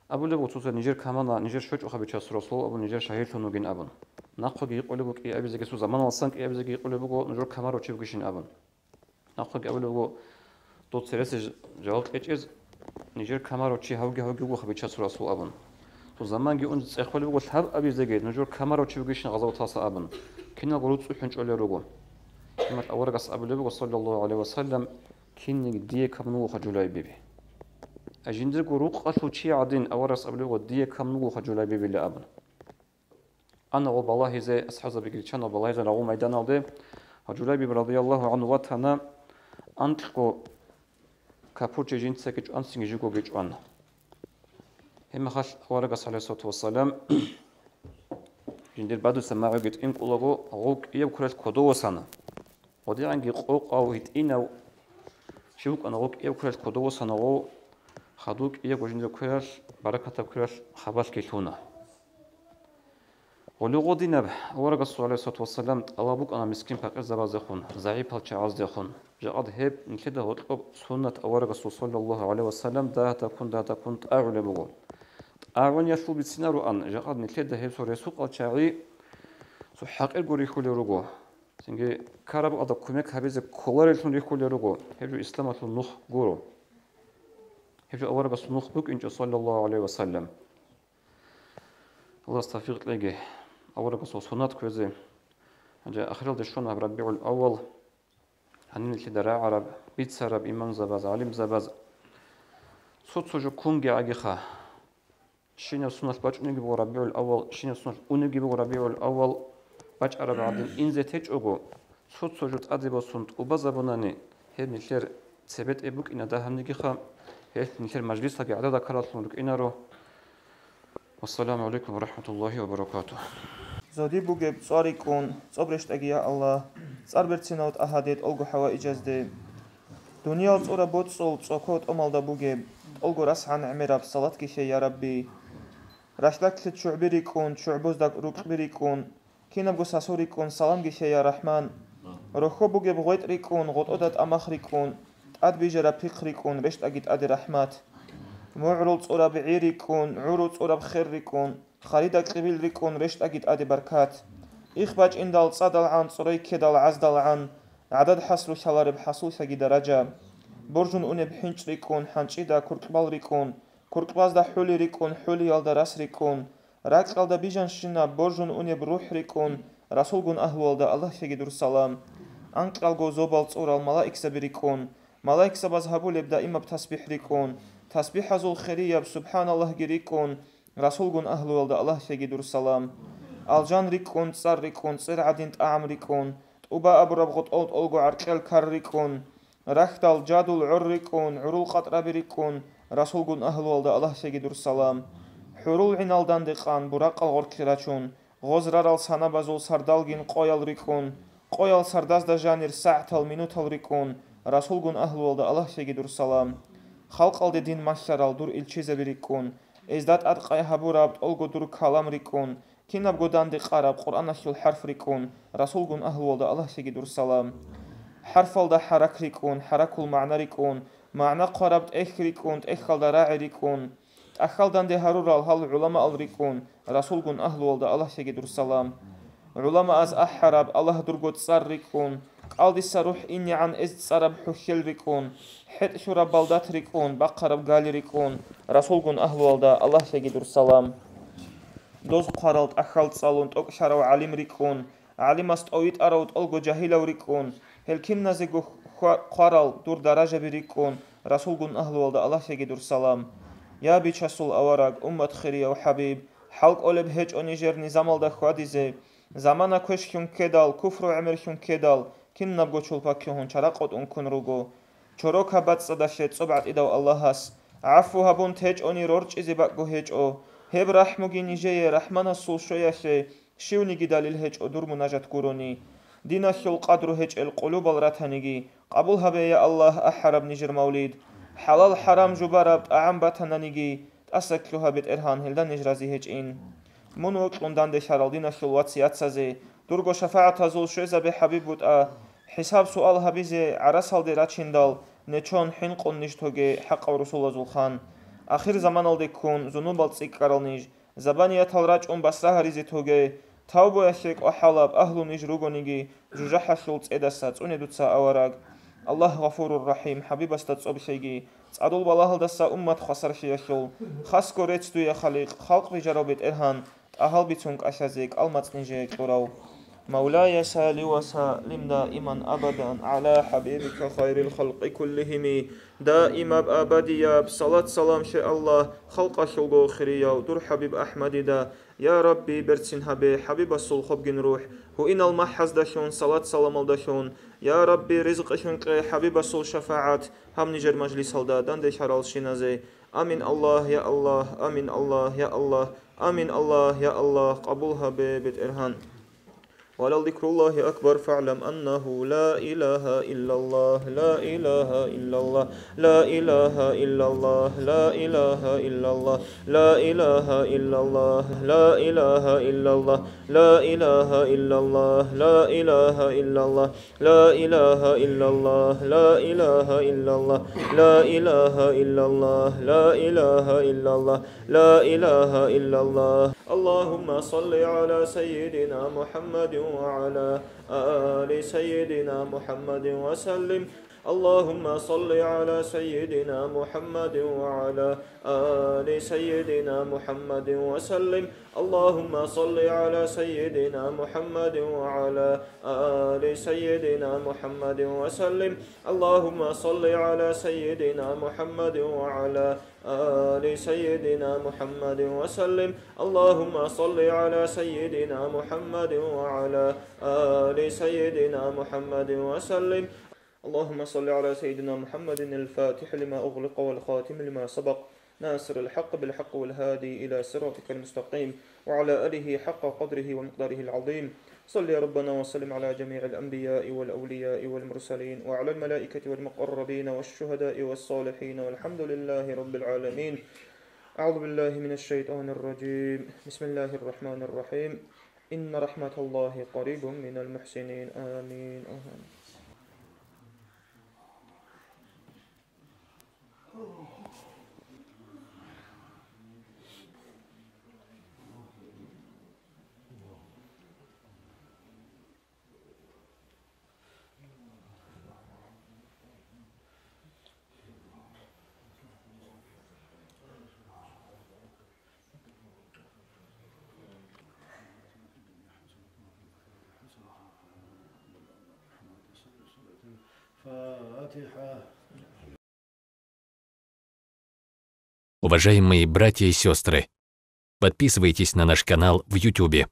Абулеб буго цоца, нижер камана, нижер щочӀоха Бичасул Расул абун, нижер шагьидлъун вугин абун. Нахъеги гьикъулеб буго кӀиабизеги, цо заманаласан кӀиабизеги гьикъулеб буго, нужер камарав чи вугищин абун. Нахъеги абулеб буго, дов цересел ж-, жаваб кьечӀез, нижер камарав чи гьавги-гьавги вугоха Бичасул Расул абун. Цо заманги унзе цӀехолеб буго лъаб абизеги, нужер камарав чи вугищин гъазаваталаса абун. Киналго руцӀцӀухӀун чӀолел руго. Гьебмехалъ аварагас абулеб буго, саллаллагьу гӀалайгьи ва саллам, кинниги дие камун вугоха Жулайбиби. А жиндирго рукъалъул чи гӀадин аварагас абулеб буго, дие камун вугоха Жулайбибила абун. Ана гъо балагьизе, асхӀабзабиги риччана балагьизе рагъул майданалде, ва Жулайбиб радияллагьу гӀангьу ватана, анкьго капурчи жинцаги чӀван, цинги жигоги чӀван. Гьебмехалъ аварагас, гӀалайгьиссалату вассалам, жиндир бадуса магӀуги тӀинкӀулаго, гъов кӀияб квералъ кодов васана. ГъодигӀанги къокъав, гьитӀинав чи вукӀана, гъов кӀияб квералъ кодов васана, гъов хадув кӀиябго жиндир квералъ, баракатаб квералъ хабалъги лъуна. Гъоле гъодинаб аварагасул, гӀалайгьиссалату вассалам, тӀалаб букӀана мискин-пакъирзабаздехун, загӀипал чагӀаздехун. Жакъад гьеб нилъеда гьоркьоб суннат аварагасул, саллаллагьу гӀалайгьи ва саллам, дагьа-дагьккун, дагьа-дагьккун тӀагӀулеб буго. ТӀагӀун ялъул бицинарогӀан, жакъад нилъеда гьеб цо ресукъал чагӀи, цо хӀакъирго рихьулел руго. Цинги ккараб бакӀалда кумек гьабизе кколареллъун рихьулел руго, гьеб жо исламалъул нух гуро. Гьеб жо аварагасул нух букӀинчӀо, саллаллагьу гӀалайгьи ва саллам. Аллагьас тавфикъ кьеги аварагасул суннат кквезе. Гьанже ахиралде щвана гьаб РабигӀул-аввал, гьаниб нилъеда рагӀараб, бицараб имамзабаз, гӀалимзабаз цо-цо жо ккунги гӀагиха. Щинаб соналъ бачӀунебги буго РабигӀул-аввал, щинаб соналъ унебги буго РабигӀул-аввал, бачӀараб гӀадин инзе течӀого, цо-цо жо тӀаде босун тӀубазабунани, гьеб нилъер цебетӀеб букӀина дагьабнигиха, Гьелъ нилъер мажлисаби гӀадада ккараллъун рукӀинаро. Вассаламу гӀалайкум ва рахӀматуллагьи ва баракатугь. Зодиб бугеб цӀварикӀун, цӀоб рещтӀаги, я Аллагь, цӀар берцинав тӀагьаде тӀолго хӀаваижазде. Дуниял цӀураб боцӀул цӀоко тӀомалда бугеб, тӀолго расгӀан гӀемераб салатги лъе, я Рабби. Рахьдакълъи ччугӀби рикӀкӀун, ччугӀбузда рукьби рикӀкӀун, кинабго сасу рикӀкӀун, саламги лъе, я РахӀман. Рохьо бугеб гъветӀ рикӀкӀун, гъотӀода тӀамах рикӀкӀун, тӀад бижараб пихъ рикӀкӀун, рещтӀаги тӀаде рахӀмат. МугӀрул цӀураб гӀи рикӀкӀун, гӀуру цӀураб хер рикӀкӀун, харида кьибил рикӀкӀун, рещтӀаги тӀаде баркат. Их бачӀиндал цӀадалгӀан, цӀорой ккедал гӀаздалгӀан, гӀадад хӀасрулъалареб хӀасуллъаги даража. Боржун унеб хӀинчӀ рикӀкӀун, хӀанчӀида куркьбал рикӀкӀун, куркьбазда хӀули рикӀкӀун, хӀулиялда рас рикӀкӀун, ракьалда бижанщинаб боржун унеб рухӀ рикӀкӀун, расулгун агьлуялда Аллагьлъиги дур салам. Анкьалго зобал цӀурал малаикзаби рикӀкӀун, малаикзабаз гьабулеб даимаб тасбихӀ рикӀкӀун, тасбихӀазул хирияб субхӀаналлагьги рикӀкӀун, расулгун агьлуялда Аллагьлъиги дур салам. Алжан рикӀкӀун, цӀар рикӀкӀун, цӀер гӀадин тӀагӀам рикӀкӀун, тӀуба абураб гъотӀол тӀолго гӀаркьел кар рикӀкӀун, рахьдал жадул гӀор рикӀкӀун, гӀурул къатӀраби рикӀкӀун, расулгун агьлуялда Аллагьлъиги дур салам. ХӀурул гӀинал дандекъан буракъал гъоркье рачун, гъоз рарал санабазул сардалгин къоял рикӀкӀун, къоял сардазда жанир сагӀатал-минутал рикӀкӀун, расулгун агьлуялда Аллагьлъиги дур салам. Халкъалде дин малъарал дур илчизаби рикӀкӀун, эзда тӀадкъай гьабураб тӀолго дур калам рикӀкӀун, кинабго данде къараб Къуръаналъул хӀарф рикӀкӀун, расулгун агьлуялда Аллагьлъиги дур салам. ХӀарфалда хӀарак рикӀкӀун, хӀаракул магӀна рикӀкӀун, магӀна хъвараб тӀехь рикӀкӀун, тӀехьалда рагӀи рикӀкӀун, тӀахьал данде гьарурал гьал гӀуламаал рикӀкӀун, расулгун агьлуялда Аллагьлъиги дур салам. ГӀуламааз ахӀараб Аллагь дурго цӀар рикӀкӀун, кӀалдиса рухӀ инегӀан эз цӀараб хӀухьел рикӀкӀун, хӀетӀлъураб балдат рикӀкӀун, бахъараб гали рикӀкӀун, расулгун агьлуялда Аллагьлъиги дур салам. Доз хъварал тӀахьал цӀалун тӀокӀлъарав гӀалим рикӀкӀун, гӀалимас тӀовитӀарав тӀолго жагьилав рикӀкӀун, гьел киназего хва-, хъварал дур даражаби рикӀкӀун, расулгун агьлуялда Аллагьлъиги дур салам. Я бичасул авараг, уммат хирияв хӀабиб, хӀалкӀолеб гьечӀо нижер низамалда хьвадизе, замана квешлъун ккедал, куфру гӀемерлъун ккедал, кинабго чулпа ккегьун чара къотӀун ккун руго. Чорокаб бацӀцӀадалъе цӀоб гӀатӀидав Аллагьас, гӀафу гьабун течӀони рорчӀизе бакӀго гьечӀо. Гьеб рахӀмуги нижее РахӀманасул щвеялъе щивниги далил гьечӀо дур мунажат гурони. Диналъул къадру гьечӀел къулубал ратаниги, къабул гьабе, я Аллагь, ахӀараб нижер мавлид. ХӀалал-хӀарам жубараб тӀагӀам батананиги, тӀаса лъугьа, БетӀергьан, гьелда ниж рази гьечӀин. Мун вокьун данделъарал диналъул вац-яцазе, дурго шафагӀатазул щвезабе ХӀабиб бутӀа, хӀисаб-суал гьабизе гӀарасалде рачиндал, нечон хӀинкъун ниж тоге хӀакъав русулазул хан. Ахирзаманалде ккун зунубал цӀикӀкӀарал ниж, забаниятал рачӀун басра гьаризе тоге, тавбуялъе кӀвахӀалаб агьлу ниж ругониги, жужахӀалъул цӀедаса цӀуне дуца, авараг. Аллагь Гъафурур Рахим, ХӀабибасда цӀоб лъеги, цӀадул балагьалдаса уммат хвасарлъиялъул, хасго рецц дуе, Халикъ, халкъ бижарав БетӀергьан, тӀагьал бицун кӀалъазе кӀалмацӀ нижее кьурав. مولاي صل وسلم دائما أبدا على حبيبك خير الخلق كلهم. Даимаб абадияб салат-салам лъе, Аллагь, халкъалъулго хирияв дур ХӀабиб АхӀмадида. Я Рабби, берцин гьабе ХӀабибасул хобгин рухӀ, гьуинал махӀаздалъун, салат-саламалдалъун. Я Рабби, ризкъи лъункъе ХӀабибасул шафагӀат гьаб нижер мажлисалда данделъаралщиназе. Амин, Аллагь, я Аллагь, амин, Аллагь, я Аллагь, амин, Аллагь, я Аллагь, къабул гьабе, БетӀергьан. ولذكر الله أكبر، فاعلم أنه لا إله إلا الله، لا إله إلا الله، لا إله إلا الله، لا إله إلا الله، لا إله إلا الله، لا إله إلا الله، لا إله إلا الله، لا إله إلا الله، لا إله إلا الله، لا إله إلا الله، لا إله إلا الله، لا إله إلا الله، لا إله إلا الله. اللهم صل على سيدنا محمد وعلى آل سيدنا محمد وسلم. اللهم صل على سيدنا محمد وعلى آل سيدنا محمد وسلم. اللهم صل على سيدنا محمد وعلى آل سيدنا محمد وسلم. اللهم صل على سيدنا محمد وعلى آل سيدنا محمد وسلم. اللهم صل على سيدنا محمد وعلى آل سيدنا محمد وسلم. اللهم صل على سيدنا محمد الفاتح لما أغلق والخاتم لما سبق ناصر الحق بالحق والهادي إلى صراطك المستقيم وعلى آله حق قدره ومقداره العظيم. صل يا ربنا وسلم على جميع الأنبياء والأولياء والمرسلين وعلى الملائكة والمقربين والشهداء والصالحين والحمد لله رب العالمين. أعوذ بالله من الشيطان الرجيم. بسم الله الرحمن الرحيم. إن رحمة الله قريب من المحسنين. آمين. آمين. Уважаемые братья и сестры, подписывайтесь на наш канал в Ютубе.